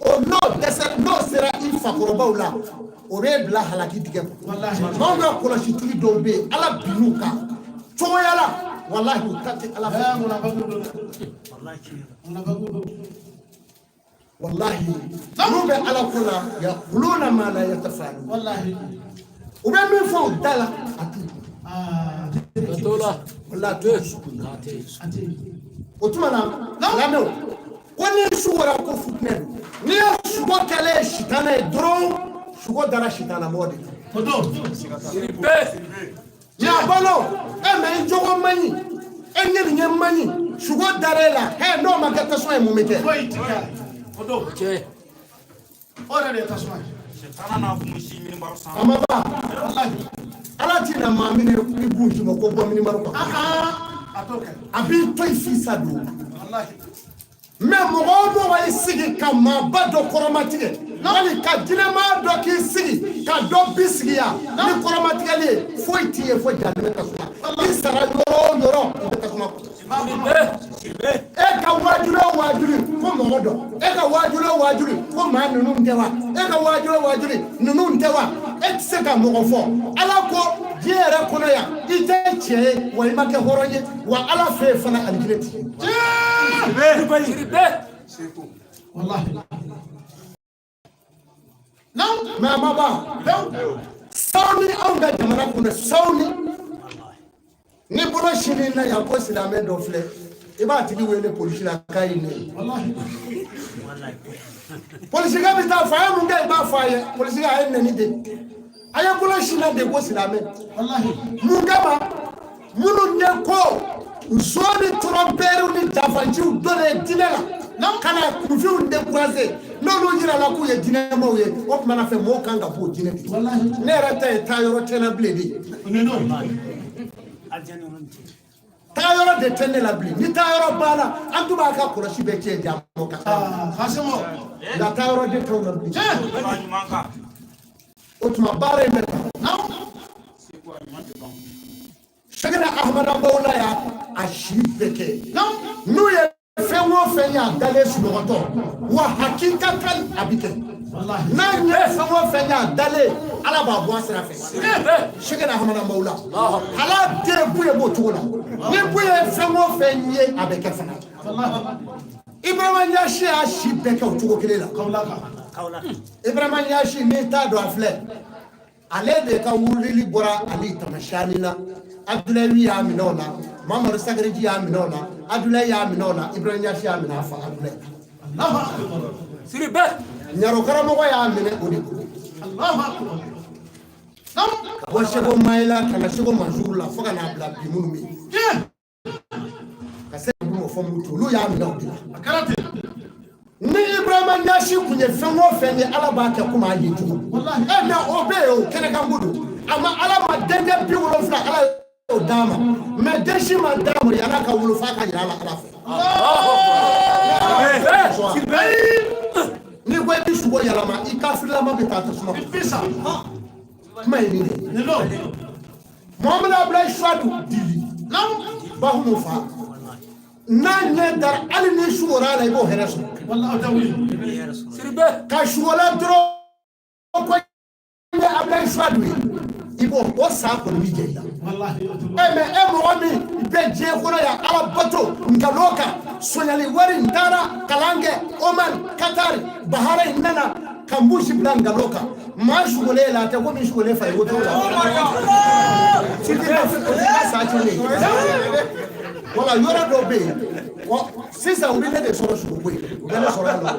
O n'o dɛsɛ, n'o sera i fakɔrɔbaw la, o b'e bila halaki dingɛ kɔnɔ. Maaw ka kɔlɔsitigi dɔw bɛ yen, Ala binn'u kan cogoya la, walahi u ta tɛ Ala fɛ. Walahi n'u bɛ Ala ko la, yaquluna ma la yatafalu, u bɛ min fɔ u da la, a t'u walahi a t'u dusukun na. O tuma na, lamɛnw, ko ni sugora ko futinɛ don. N'i ye sugo kɛlen ye sitana ye dɔrɔn, sugo dara sitana mɔgɔ de la. Ni a balo e mɛ, i jogo man ɲi, e ɲɛ nin man ɲi, sugo dara e la. Hɛ, n'o ma kɛ tasuma ye, mun bɛ kɛ? A ma ban. Ala ti na maa minɛ i kun ma ko bɔ minibaro kan, a b'i to yen f'i sa don. Mais mɔgɔ o mɔgɔ y'i sigi ka maaba dɔ kɔrɔmatigɛ, wali ka jinɛmaa dɔ k'i sigi ka dɔ bi sigi yan ni kɔrɔmatigɛli ye, foyi t'i ye fo jahanama tasuma. I sara yɔrɔ o yɔrɔ, i bɛ tasuma kɔnɔ. E ka waajuli o waajuli ko mɔgɔ dɔ, e ka waajuli o waajuli ko maa ninnu tɛ wa, e ka waajuli o waajuli ninnu tɛ wa, e tɛ se ka mɔgɔ fɔ. Ala ko diɲɛ yɛrɛ kɔnɔ yan, i tɛ cɛ ye wa, i ma kɛ hɔrɔn ye wa, Ala fɛ yen fana alijinɛ t'i ye. Mais a ma ban. Sawuni, anw ka jamana kɔnɔ, sawuni ni bolo sini na yan ko silamɛ dɔ filɛ, i b'a tigi wele polisi la k'a y'i nɛni. Polisikɛ bɛ taa fɔ a ye mun kɛ, i b'a fɔ a ye polisikɛ a ye nɛni de, a ye bolo sinna de ko silamɛ. Mun kama? Minnu de ko nson ni tɔrɔnpɛriw ni janfanciw donnen diinɛ la ka na kunfinw décourager, n'olu yirala k'u ye diinɛmaw ye, o tuma na fɛ mɔgɔw kan ka b'o diinɛ de. Ne yɛrɛ ta ye taa yɔrɔ tɛ n na bilen de, taa yɔrɔ de tɛ ne la bilen. Ni taa yɔrɔ banna, an tun b'a ka kɔlɔsi bɛɛ tiɲɛ jamɔ ka taa, nka taa yɔrɔ de t'anw na bilen. O tuma baara in bɛ tan. Sɛgɛnɛ Ahamada Bawula y'a a si bɛɛ kɛ, n'u ye fɛn o fɛn ye a dalen sunɔgɔtɔ, wa hakika kan a bi kɛ, n'a ye fɛn o fɛn ye a dalen, Ala b'a bɔ a sira fɛ. Sɛgɛnɛ Ahamada Bawula ala den Buye b'o cogo la, ni Buye ye fɛn o fɛn ye, a bɛ kɛ fana. Ibrahima Ɲasi y'a si bɛɛ kɛ o cogo kelen la. Ibrahima Ɲasi, n'i t'a dɔn, a filɛ, ale de ka wurudili bɔra Ali Tamasani na. Abdulayi y'a minɛ o la, Mamadu Sagariji y'a minɛ o la, Abdulayi y'a minɛ o la, Ibrahima Ɲasi y'a minɛ a fa Abdulayi la. Ɲaro karamɔgɔ y'a minɛ o de bolo. Ka bɔ Seko Mayila ka na Seko Manzuru la fo ka n'a bila bi minnu bɛ yen ka se k'o fɔ mutu, olu y'a minɛ o de la. Ni Ibrahima Ɲasi kun ye fɛn o fɛn ye, Ala b'a kɛ komi a ye cogo. Ɛ mais o bɛ yen, o kɛnɛkanko don. A ma Ala ma denkɛ 70, Ala y'o d'a ma, mais den si ma d'a ma yan'a ka wolo f'a ka yira a la Ala fɛ. N'i ko i bɛ sugo yɛlɛma, i kafirilama bɛ taa tasuma kɔnɔ. Kuma ye nin de ye. Mohamadu Abulayi Suwadu Dili Bahumu fa n'a ɲɛ dara, hali ni sugora a la, i b'o hɛrɛ sɔrɔ. Ka sugola dɔrɔn ko n ye Abulayi Suwadu ye, i b'o o san kɔni bɛ jɛ i la. E mais e mɔgɔ min bɛ diɲɛ kɔnɔ yan, Ala bato nkalon kan, sonyali wari, n taara kalan kɛ Oman, Katari, Bahrain, n nana ka n busi bila nkalon kan, maa sugolen la a tɛ komi sugolen fa ye wotoro la. O t'i ka sa tiɲɛnen ye. Wala yɔrɔ dɔw bɛ yen, sisan u bɛ ne de sɔrɔ sugoko ye, u bɛ ne sɔrɔ yan nɔ.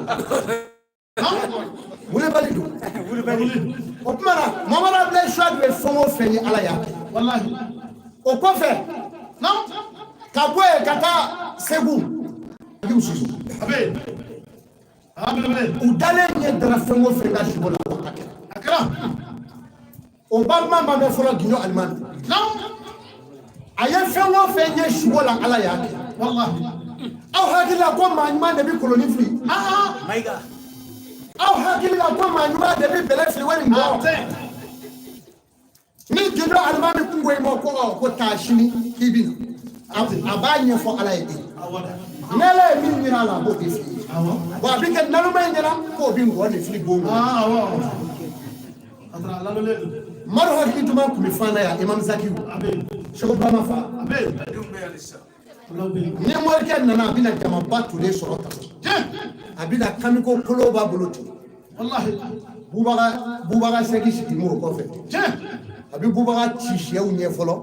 Wulibali don. O tuma na Mamadu Abulayi Suwadu ye fɛn o fɛn ye, Ala y'a kɛ. O kɔfɛ ka bɔ yen ka taa Segu susu, u dalen ɲɛ dara fɛn o fɛn ka sugo la, o a kɛra. O balima ma mɛn fɔlɔ, Gindo Alimami a ye fɛn o fɛn ye sugo la, Ala y'a kɛ. Aw hakili la ko maa ɲuman de bɛ koloni fili? Aw hakili la ko maa ɲuman de bɛ bɛlɛ fili wali mɔgɔ? Ni Gindo Alimami kun ko i ma ko ɔ ko taa sini k'i bɛ na, a b'a ɲɛfɔ Ala ye ten. Ni Ala ye min ɲini a la, a b'o de f'i ye. Wa a bɛ kɛ naloma in ɲɛna k'o bɛ ngɔ de fili bon kɔnɔ. Madu hakili duman tun bɛ fana yan, Imam Zakiyu Seko Burama fa. Ni morikɛ nana, a bɛna jamaba tolen sɔrɔ tan, a bɛna kamiko kolo b'a bolo ten. Bubaga sɛki sigi m'o kɔfɛ, a bɛ bubaga ci sɛw ɲɛ fɔlɔ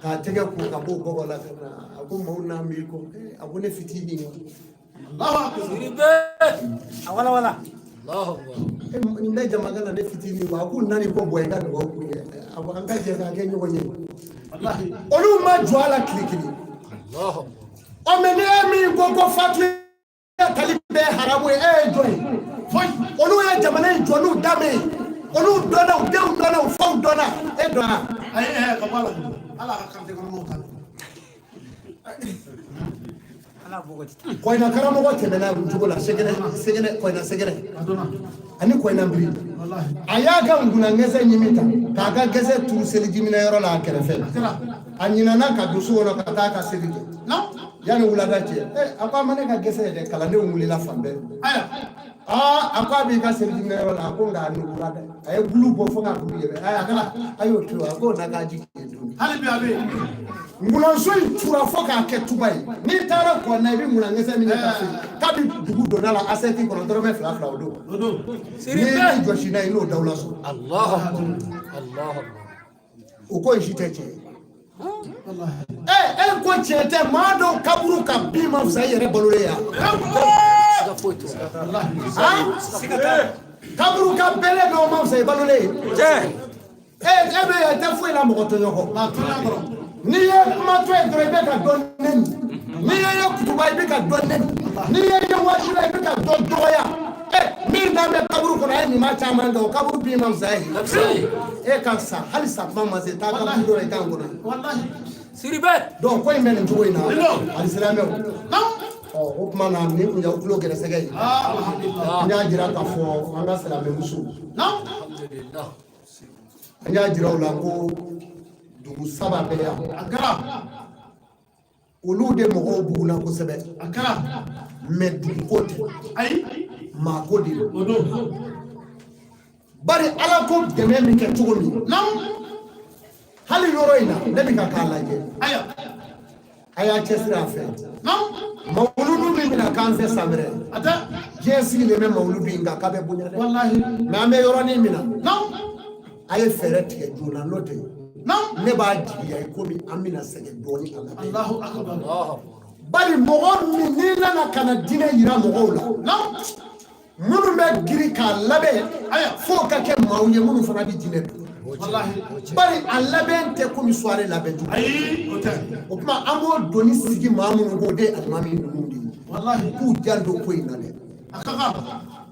k'a tɛgɛ ko ka bɔ o bɔgɔ la ka na. A ko maaw n'an b'i kɔ, a ko ne fitinin. A wala wala. Nin bɛ jamana na, ne fitinin wa. A k'u nani ko bɔ i ka dugawu k'u ye, a ko an ka jɛ k'a kɛ ɲɔgɔn ye. Olu ma jɔ a la tile kelen. Ɔ mais ni e min ko ko fatu tali bɛɛ haramu ye, e ye jɔn ye? Olu ye jamana in jɔ n'u danbe ye, olu dɔnna, u denw dɔnna, u faw dɔnna, e dɔnna. Kɔɲina karamɔgɔ tɛmɛna nin cogo la, sɛgɛnɛ sɛgɛnɛ kɔɲina sɛgɛnɛ ani kɔɲina biri, a y'a ka ngunangɛsɛ ɲimi ta k'a ka gɛsɛ turu selijiminɛ yɔrɔ la a kɛrɛfɛ. A ɲinana ka don so kɔnɔ ka taa a ka seli kɛ yanni wulada cɛ. A ko a ma ne ka gɛsɛ yɛrɛ, kalandenw wulila fan bɛɛ. Aa, a ko a b'i ka selijiminɛ yɔrɔ la, a ko nka a nugura dɛ. A ye bulu bɔ fo k'a bulu yɛlɛ. A y'o to, a k'o na k'a jigin dun. Hali bi a bɛ yen. Ŋunanso in tura fo k'a kɛ tuba ye. N'i taara kɔnna, i bɛ ŋunankisɛ min ye ka fili kabi dugu donna la, asɛti kɔnɔ dɔrɔmɛ 2 2, o don. O don. N'i y'i jɔsi n'a ye, i n'o dawula sɔrɔ. O ko in si tɛ tiɲɛ ye. Ɛ e ko tiɲɛ tɛ, maa dɔw kaburu ka bin ma fisa i yɛrɛ balolen ye. Kaburu ka bɛlɛ dɔw ma fisa i balolen ye. E e bɛ yan, i tɛ foyi la mɔgɔ tɔɲɔ kɔ. N'i ye kuma to yen dɔrɔn, i bɛ ka dɔ nɛni. N'i ye ye kutuba, i bɛ ka dɔ nɛni. N'i ye ye waati la, i bɛ ka dɔ dɔgɔya. Ɛ min n'an bɛ kaburu kɔnɔ, a ye ɲuman caman kɛ, o kaburu bin ma fisaya ye. E ka sa hali sa kuma ma se, taa kaburu dɔ la i t'an kɔnɔ. Donc ko in bɛ nin cogo in na, alisilamɛw. Ɔ o tuma na nin kun y'aw tulo gɛrɛsɛgɛ ye. N y'a jira k'a fɔ an ka silamɛmusow, an y'a jira u la ko dugu saba bɛ yan, olu de mɔgɔw buguna kosɛbɛ, mais duguko tɛ, maako de don. Bari Ala ko dɛmɛ min kɛ cogo min, hali yɔrɔ in na, ne bɛ ka k'a lajɛ, a y'a cɛsiri a fɛ. Mawuludu min bɛna k'an fɛ san wɛrɛ, diɲɛ sigilen bɛ mawuludu in kan k'a bɛ bonya dɛ, mais an bɛ yɔrɔnin min na, a ye fɛɛrɛ tigɛ joona, n'o tɛ ne b'a jigiya i komi an bɛna sɛgɛn dɔɔnin a la. Bari mɔgɔ min n'i nana ka na diinɛ yira mɔgɔw la, minnu bɛ girin k'a labɛn f'o ka kɛ maaw ye minnu fana bɛ diinɛ dɔn. Bari a labɛn tɛ komi soirée labɛn cogo. O tuma an b'o doni sigi maa minnu k'o de ye alimami ninnu de ye. K'u janto ko in na dɛ.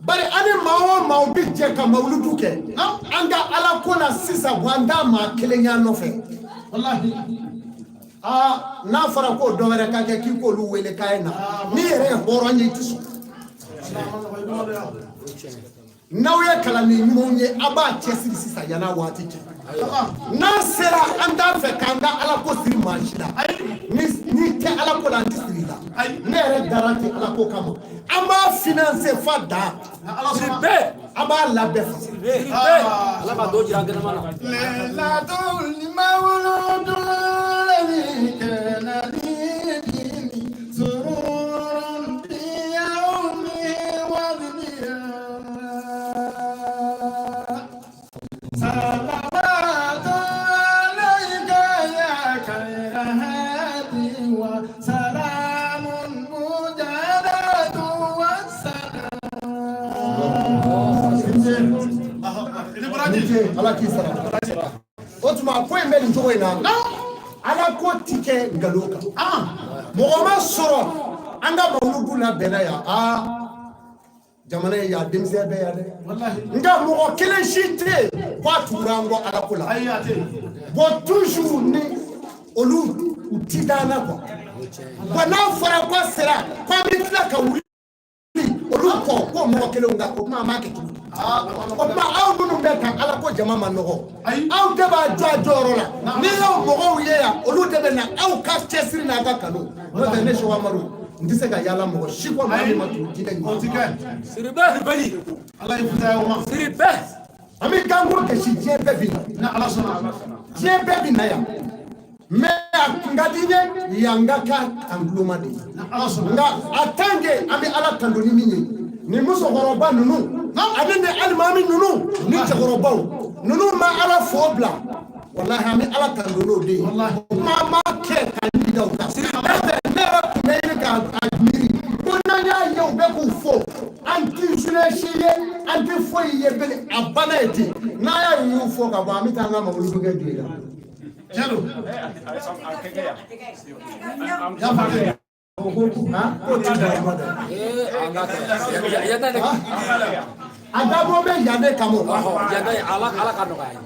Bari an ni maa o maaw bɛ jɛ ka mawuludu kɛ an ka ala ko la sisan, wa an t'a maa kelen y'a nɔfɛ. Aa, n'a fɔra ko dɔ wɛrɛ ka kɛ k'i k'olu wele k'a ye na, n'i yɛrɛ ye hɔrɔn ye, i tɛ sɔn. N'aw ye kalanden ɲumanw ye, a b'a cɛsiri sisan yann'a waati cɛ. N'an sera, an t'a fɛ k'an ka ala ko siri maa si la. Ni tɛ ala ko la, an tɛ siri i la. Ne yɛrɛ dara ten ala ko kama. An b'a financer fa dan, an b'a labɛn fa. Ala ka dɔ jira an kɛnɛma na. Ala k'i sara. O tuma ko in bɛ nin cogo in na. Ala ko ti kɛ nkalon kan. Mɔgɔ ma sɔrɔ an ka mawuludu labɛnna yan. Aa, jamana in yan, denmisɛn bɛ yan dɛ, nka mɔgɔ kelen si tɛ yen k'a tugura an kɔ ala ko la. Bon, toujours ni olu u ti d'an na quoi. Bon, n'a fɔra ko sera ko an bɛ tila ka wuli olu kɔ ko mɔgɔ kelenw kan, o tuma an b'a kɛ cogo di? O tuma aw minnu bɛ ka ala ko jama ma nɔgɔ, aw de b'a jɔ a jɔyɔrɔ la. N'i y'aw mɔgɔw ye yan, olu de bɛ na aw ka cɛsiri n'a ka kanu. N'o tɛ, ne Seko Amadu, n tɛ se ka yaala mɔgɔ si kɔ, maa min ma tugu diinɛ ɲuman. Siribe. Siribe. An bɛ ganko gasi, diɲɛ bɛɛ bɛ na, diɲɛ bɛɛ bɛ na yan. Mais a kun ka di n ye yan ka kɛ an tuloma de ye, nka a tant que an bɛ ala tando ni min ye, nin musokɔrɔba ninnu ani ni alimami ninnu ni cɛkɔrɔbaw ninnu ma ala fo bila, walahi an bɛ ala tando n'o de ye. O kuma an b'a kɛ ka ɲini da o kan. Ne yɛrɛ tun bɛ ɲini k'a miiri ko n'an y'a ye u bɛ k'u fo, an ti si ye, an tɛ foyi ye bilen, a banna ye ten. N'a y'a y'u fo ka bɔ, an bɛ taa an ka mawuludu kɛ joli la. K'o ti da ma dɛ. Ee, an ka kɛ. Yan ta ne. A dabɔ bɛ yan de kama. Yan ta ala ala ka nɔgɔya ye.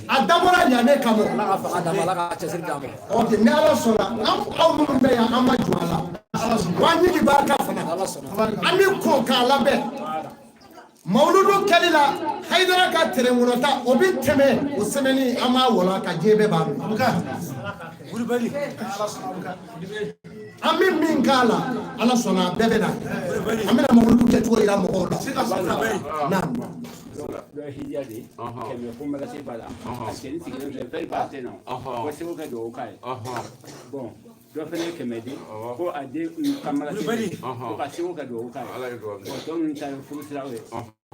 A dabɔra yan de kama. Ala ka fanga d'a ma, ala ka cɛsiri d'a ma. Ok, ni ala sɔnna, aw minnu bɛ yan, an ma jɔ a la. Wa ɲini barika fana. Ala sɔnna. An bɛ kɔn k'a labɛn. Mawuludu kɛli la, Hayidara ka terɛn kɔnɔta, o bɛ tɛmɛ o sɛmɛni, an b'a wɔlɔ ka diɲɛ bɛɛ b'a mɛn. Kulubali. An bɛ min k'a la, ala sɔnna, a bɛɛ bɛ na. An bɛna mawuludu kɛcogo yira mɔgɔw la. Naam. Dɔ ye hijiya de ye kɛmɛ ko malasi b'a la a cɛni sigilen filɛ fɛn b'a sen na ko segu ka dugawu k'a ye. Bon, dɔ fana ye 100 di ko a den ka malasi ko ka segu ka dugawu k'a ye. Bon, tɔ ninnu ta ye furu siraw ye,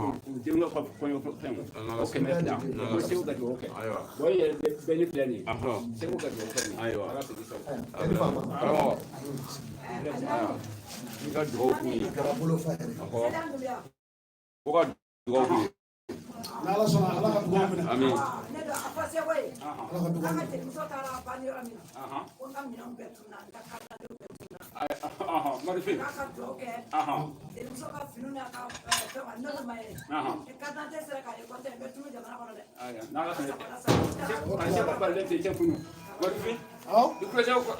u denw ka kɔɲɔ fɛnw o 200 ko segu ka dugawu kɛ. Bon, i yɛrɛ bɛɛ ni filɛ nin ye, segu ka dugawu kɛ nin ye, ala k'i sɔn. I ka dugawu k'u ye. Kɛra bolo fa yɛrɛ. Ko ka dugawu k'u ye. N'ala sɔnna, ala ka dugawu minɛ. Amin. Ne don a fɔ seko ye, an ka jelimuso taara ban yɔrɔ min na, ko n ka minɛnw bɛɛ tununa, n ka carte bɛɛ tununa. Marifin. K'a ka dugawu kɛ jelimuso ka finiw n'a ka fɛnw, ne ko ma ye ni carte d'identité sera k'a ye kɔntɛ n bɛ tunu jamana kɔnɔ dɛ. N'ala sɔnna, a seko balilen tɛ cɛ kunu Marifin. I kulo seko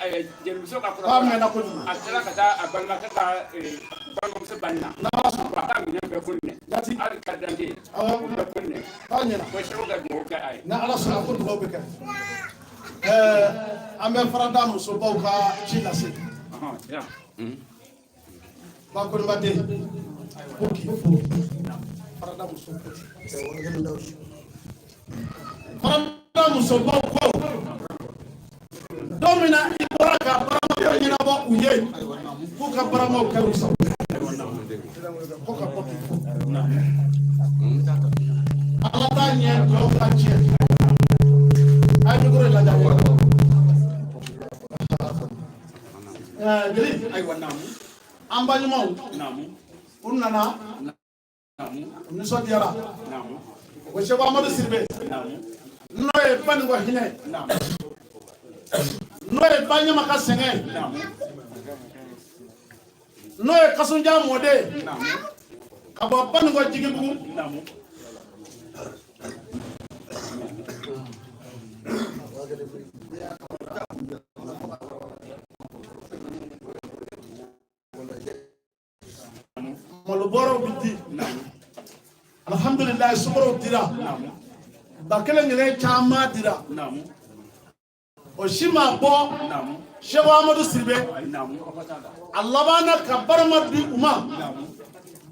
jelimuso ka kɔrɔ. K'a mɛnna kojugu. A sera ka taa a balimakɛ ka balimamuso banni na. Wa a ka minɛn bɛɛ ko minɛ. Hali carte d'identité. O bɛɛ ko minɛ. K'a ɲɛna. Ko seko ka dugawu kɛ a ye. Ni ala sɔnna, ko dugawu bɛ kɛ. An bɛ farada musobaw ka ci lase. Bakoniba den ko k'i fo, farada muso ko ten. Farada musobaw ko don min na i bɔra ka baramaw ɲɛnabɔ u ye, k'u ka baramaw kɛ u sago ye, ko ka bɔ k'i fo. Ala t'a ɲɛ tɔw ka tiɲɛ. A ye micro in lajɛ. Jeli, Ayiwa, naamu. An baɲumanw, Naamu. u nana, Naamu. u nisɔndiyara. Naamu. O Seko Amadu Siribe, Naamu. n'o ye Banikɔ hinɛ ye, Naamu. n'o ye Baɲama ka sɛgɛn ye, Naamu. N'o ye Kasunjan mɔden ye ka bɔ Banikɔ Jigibugu. Malobɔrɔw bi di, alhamdulilayi, sukaro dira, ba kelen kelen caman dira, o si ma bɔ. Seko Amadu Sidibe a labanna ka barama di u ma,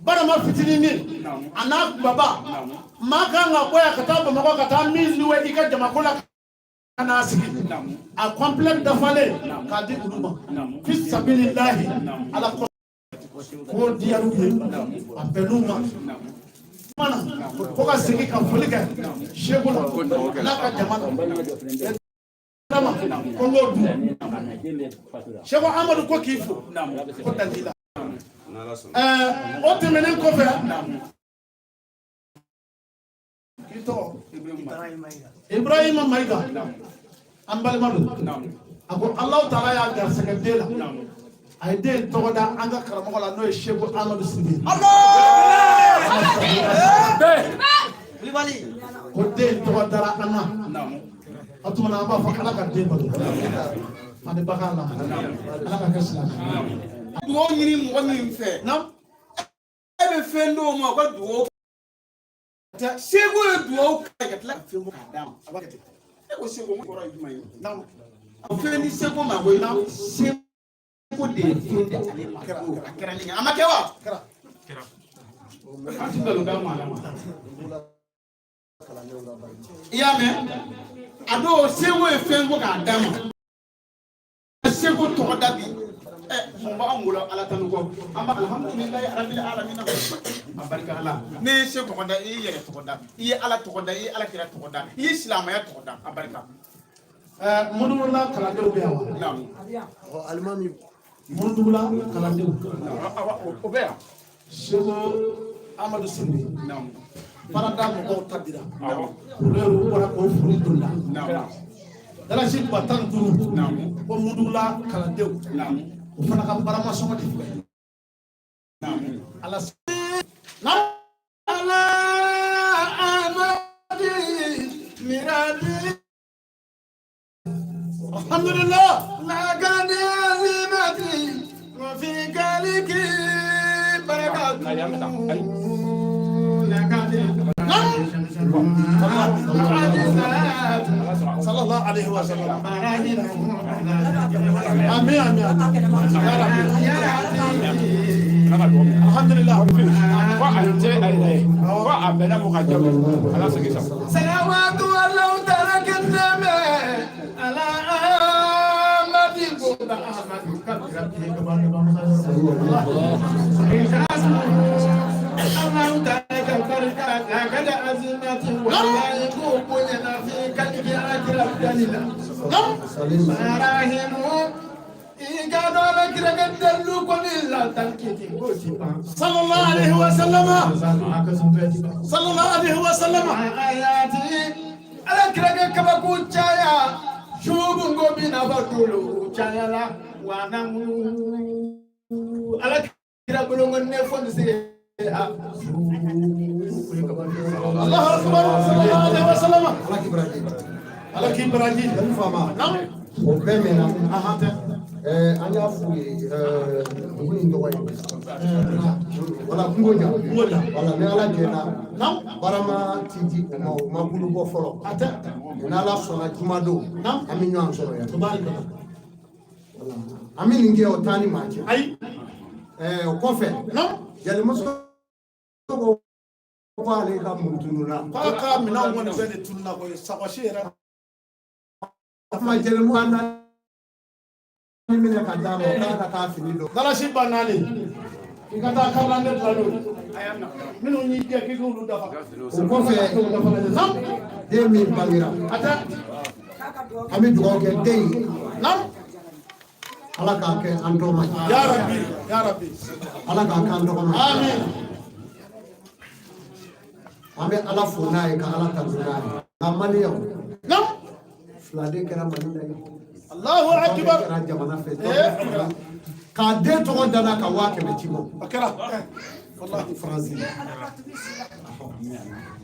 barama fitininin a n'a kunbaba. Maa kan ka bɔ yan ka taa Bamakɔ ka taa min luwe i ka jamako la ka n'a sigi a complet dafalen k'a di olu ma fi sabililahi. Ala ko ko diyar'u ye, a bɛnn'u ma mana ko ka segin ka foli kɛ Seko la n'a ka jama la ko n k'o dun. Seko Amadu ko k'i fo ko dan t'i la. O tɛmɛnen kɔfɛ, k'i tɔgɔ Ibrahima Mayiga, an balima don. A ko Alahu taala y'a garisɛgɛ den la, a ye den tɔgɔ da an ka karamɔgɔ la, n'o ye Seko Amadu Sidibe. Ko den tɔgɔ dara an na, o tuma na an b'a fɔ Ala ka den balo ani bagan la, Ala ka kɛ silamɛ. Dugawu ɲini mɔgɔ min fɛ, e bɛ fɛn d'o ma, o ka dugawu kɛ. Seko ye dugawu kɛ ka tila ka fɛn bɔ k'a d'a ma. E ko Seko kɔrɔ ye jumɛn ye? O fɛn di Seko ma koyi, Seko de ye fɛn di ale ma. A kɛra nin ye, a ma kɛ wa? An ti nkalon d'a ma. I y'a mɛn, a dɔw Seko ye fɛn bɔ k'a d'a ma. Seko tɔgɔ da bi, mun b'anw bolo Ala tanu kɔ? An b'a alhamdulilayi rabil alamina, a barika Ala. Ne ye Seko tɔgɔ da, i y'i yɛrɛ tɔgɔ da, i ye Ala tɔgɔ da, i ye Ala kira tɔgɔ da, i ye silamɛya tɔgɔ da, a barika. Mɔdugula kalandenw bɛ yan wa? Alimami. Mɔdugula kalandenw. O bɛ yan. Seko Amadu Sidibe farada mɔgɔw ta dira, olu yɛrɛ bɔra k'o foli don la dalasi 15,000 ko Mudugula kalandenw, o fana ka barama sɔngɔ de filɛ. Ala Ala Amadi Miradi. Alhamdulillah. Lagani azimati wa fi kaliki barakatu. Lagani sallallahu alaihi wa sallam. Amin amin amin ya rabbi. Alhamdulillah. Ko a tɛ ko a bɛnna mun ka jaabi, ala segin sa. Salawatu allahu taraka name ala Ahmadi goda Ahmadu Allahu taraka baraka lagada azimati wallahi ko bonya fi kalbi akira dalila marahimu sallallahu alaihi wa sallam, sallallahu alaihi wa sallam. Ala kira kabako caya shubungo bina batulu caya la wana ala kira bolongo ne fonse. Allahu akbar, sallallahu alaihi wa sallam. Ala k'i baraji. O bɛɛ mɛnna. An y'a f'u ye dugu in tɔgɔ ye wala kungo jan, wala ni Ala jɛnna barama ti di u ma, u ma bulu bɔ fɔlɔ. N'Ala sɔnna juma don an bɛ ɲɔgɔn sɔrɔ yan. An bɛ nin kɛ, o taa ni maa cɛ. O kɔfɛ jelimuso ko k'ale ka mun tununna. K'a ka minɛnw kɔni bɛɛ de tununna koyi, sakɔsi yɛrɛ. Kuma jelimuso an minɛ ka d'a ma, k'a ka taa fini don. Dalasi ba naani, k'i ka taa karilande dilan n'o ye, minnu y'i jɛ k'i k'olu dafa. O kɔfɛ, den min bangera, an bɛ dugawu kɛ den ye, Ala k'a kɛ an dɔ ma ye. Ya Rabbi, ya Rabbi. Ala k'a kɛ an dɔgɔ ma ye. Amin. An bɛ Ala fo n'a ye, ka Ala tanu n'a ye. Nka maliyɛnw, filaden kɛra Mali la ye. Allahu akbar. Kɛra jamana fɛ. K'a den tɔgɔ da ka 500 ci ma. A kɛra. Wallahi. Faransi.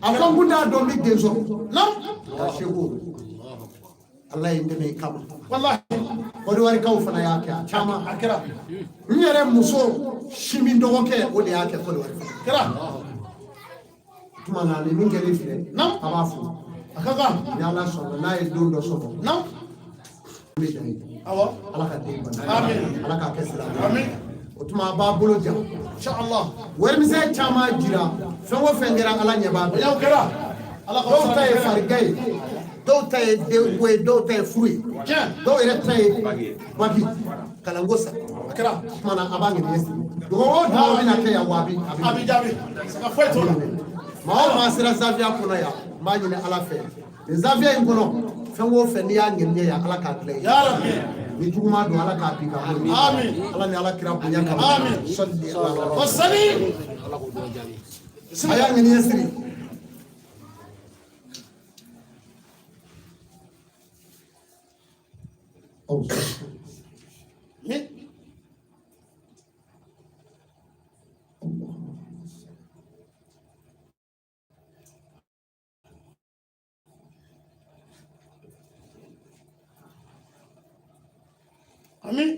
A ko n kun t'a dɔn n bɛ den sɔrɔ. Nka Seko Ala ye n dɛmɛ i kama. Wallahi. Kɔdiwarikaw fana y'a kɛ a caman. A kɛra. N yɛrɛ muso si min dɔgɔkɛ o de y'a kɛ Kɔdiwari fana. Kɛra. Tuma na ni min kɛr'i filɛ. Naam. A b'a fo. A ka kan. Ni Ala sɔnna n'a ye don dɔ sɔrɔ. Naam. N bɛ dan ye. Awɔ. Ala ka den bana. Amin. Ala k'a kɛ sira ye. Amin. O tuma a b'a bolo jan. Inshallah. Warimisɛn caman jira fɛn o fɛn kɛra Ala ɲɛ b'a bɛɛ. Y'aw kɛra. Ala ka Dɔw ta ye farigan ye, dɔw ta ye denko ye, dɔw ta ye furu ye, Tiɲɛ. dɔw yɛrɛ ta ye baki kalanko sa. A kɛra. O tuma na a b'a ŋaniya siri. Dugawu o dugawu bɛna kɛ yan wa a bɛ a A bɛ. b'i jaabi. Siga foyi t'o la. Maa o maa sera zawiya kɔnɔ yan, n b'a ɲini Ala fɛ. Nin zawiya in kɔnɔ, fɛn o fɛn n'i y'a ŋaniya yan, Ala k'a dilan i ye. Ya Rabbi. Ni juguman don, Ala k'a bin ka bɔ yen. Amin. Ala ni Ala kira bonya kama. Amin. Sɔli ala. Wasali. Ala k'o dɔn jaabi. A y'a ŋaniya siri. Min. Amin.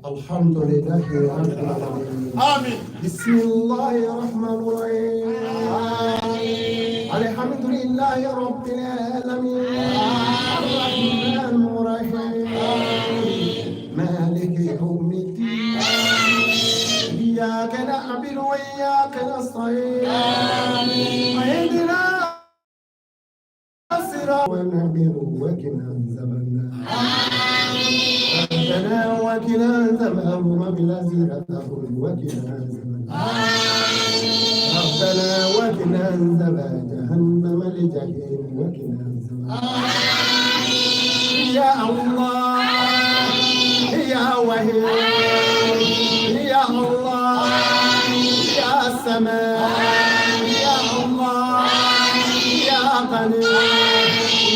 الحمد لله رب العالمين. Amin. بسم الله الرحمن الرحيم. الحمد لله رب العالمين. الرحمن الرحيم. مالك يوم الدين. إياك نعبد وإياك نستعين. اهدنا الصراط ونعبد وقنا عذاب النار. ربنا وقنا عذاب النار. وقنا عذاب النار. ربنا وقنا عذاب جهنم الجحيم وقنا عذاب النار. يا الله يا وهيب يا الله يا السماء يا الله يا غني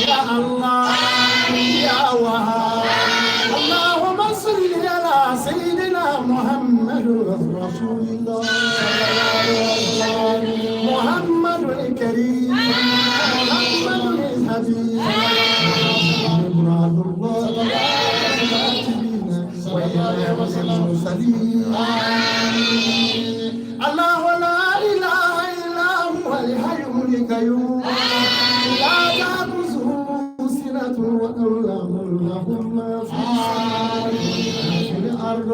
يا الله يا وهاب. اللهم صل على سيدنا محمد رسول الله محمد الكريم محمد الحبيب ابن عبد الله المرسلين. الله لا إله إلا هو الحي القيوم لا تأخذه سنة ولا نوم له ما في السماوات وما في الأرض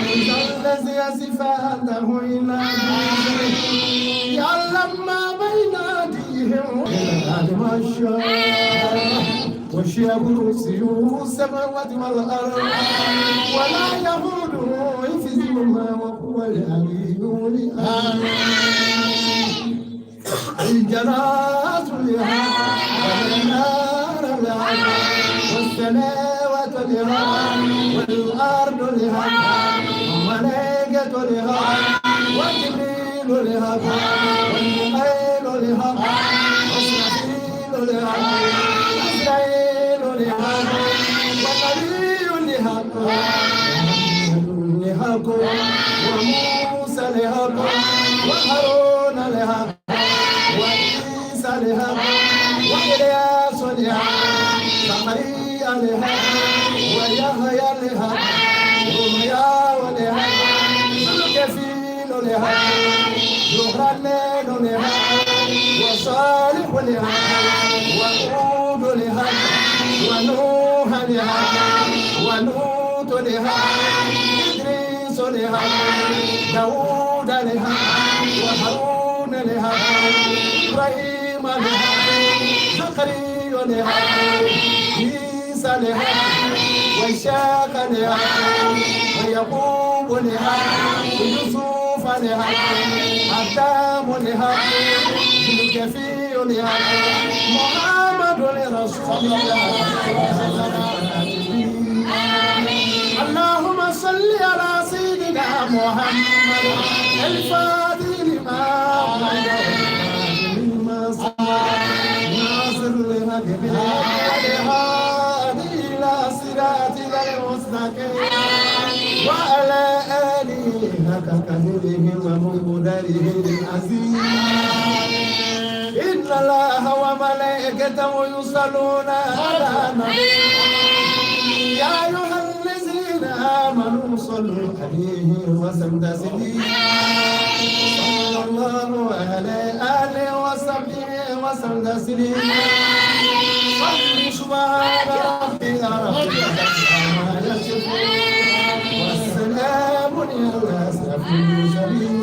من ذا الذي يصفاته إلا بإذنه يعلم ما بين أيديهم وما وشيع كرسيه السماوات والأرض ولا يهوده حفظهما وهو العلي العظيم. الجنات لها والنار لها والسماوات لها والأرض لها والملائكة لها وجبريل لها والميكائيل لها وإسرافيل لها وعزرائيل لها والنبي لها لها وموسى لها وهارون لها وعيسى لها وإلياس لها زكريا لها ويحيى لها ورميا لها ذو لها زهران لها وصالح لها وهود لها ونوح لها ولوط لها إدريس لها داود لها وهارون لها إبراهيم لها زكريا لها عيسى لها وإسحاق لها ويعقوب لها يوسف لها آدم لها ذو لها محمد رسول الله. اللهم صل على سيدنا محمد الفاتح لما ناصر لما الهادي إلى صراطك المستقيم وعلى آله حق قدره ومقداره العظيم. إن الله وملائكته يصلون على النبي يا أيها الذين آمنوا صلوا عليه وسلموا تسليما. صلى الله عليه آله وصحبه وسلم تسليما. صلوا سبحان ربك رب العزة عما يصفون والسلام على أشرف المرسلين.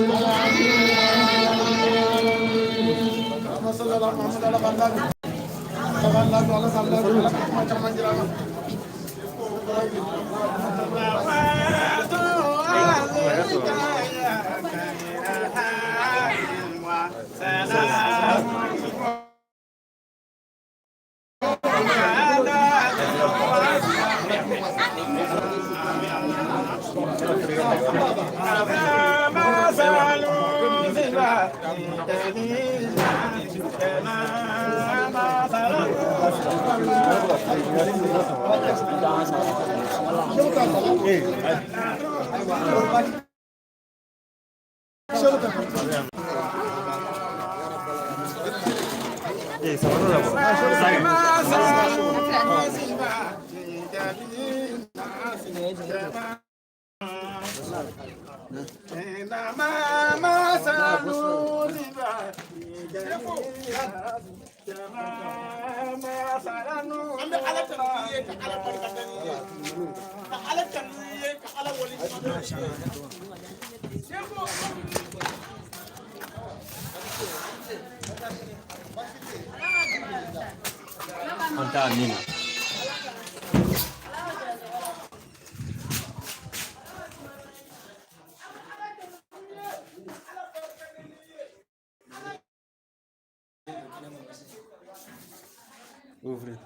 Ouvrez.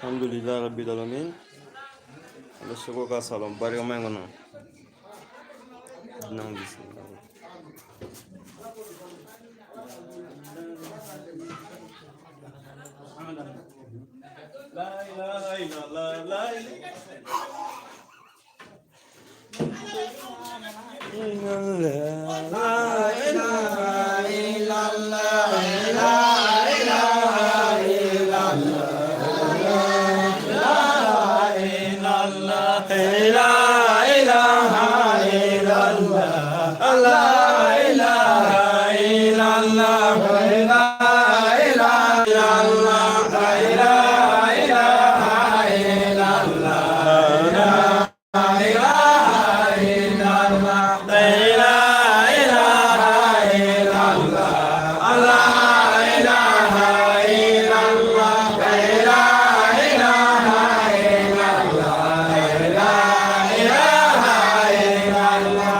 Alhamdulillah Rabbil Alamin. An bɛ seko ka salon barikama in kɔnɔ. Dunanw bisimila. La ilaha illallah, la ilaha illallah, la ilaha illallah, la ilaha illallah, la ilaha illallah, la ilaha illallah, la ilaha illallah, la ilaha illallah, la ilaha illallah, la ilaha illallah, la ilaha illallah, la ilaha illallah, la ilaha illallah, la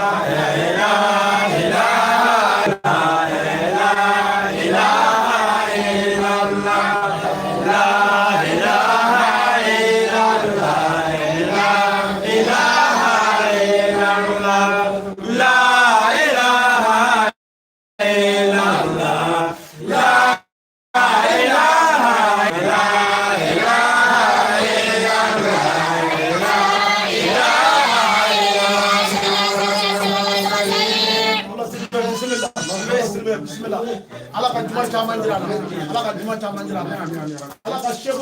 ilaha illallah, la ilaha illallah, la ilaha illallah, la ilaha illallah, la ilaha Bismillah. Ala ka juma caman jira an na. Ala ka juma caman jira an na. Ala ka seko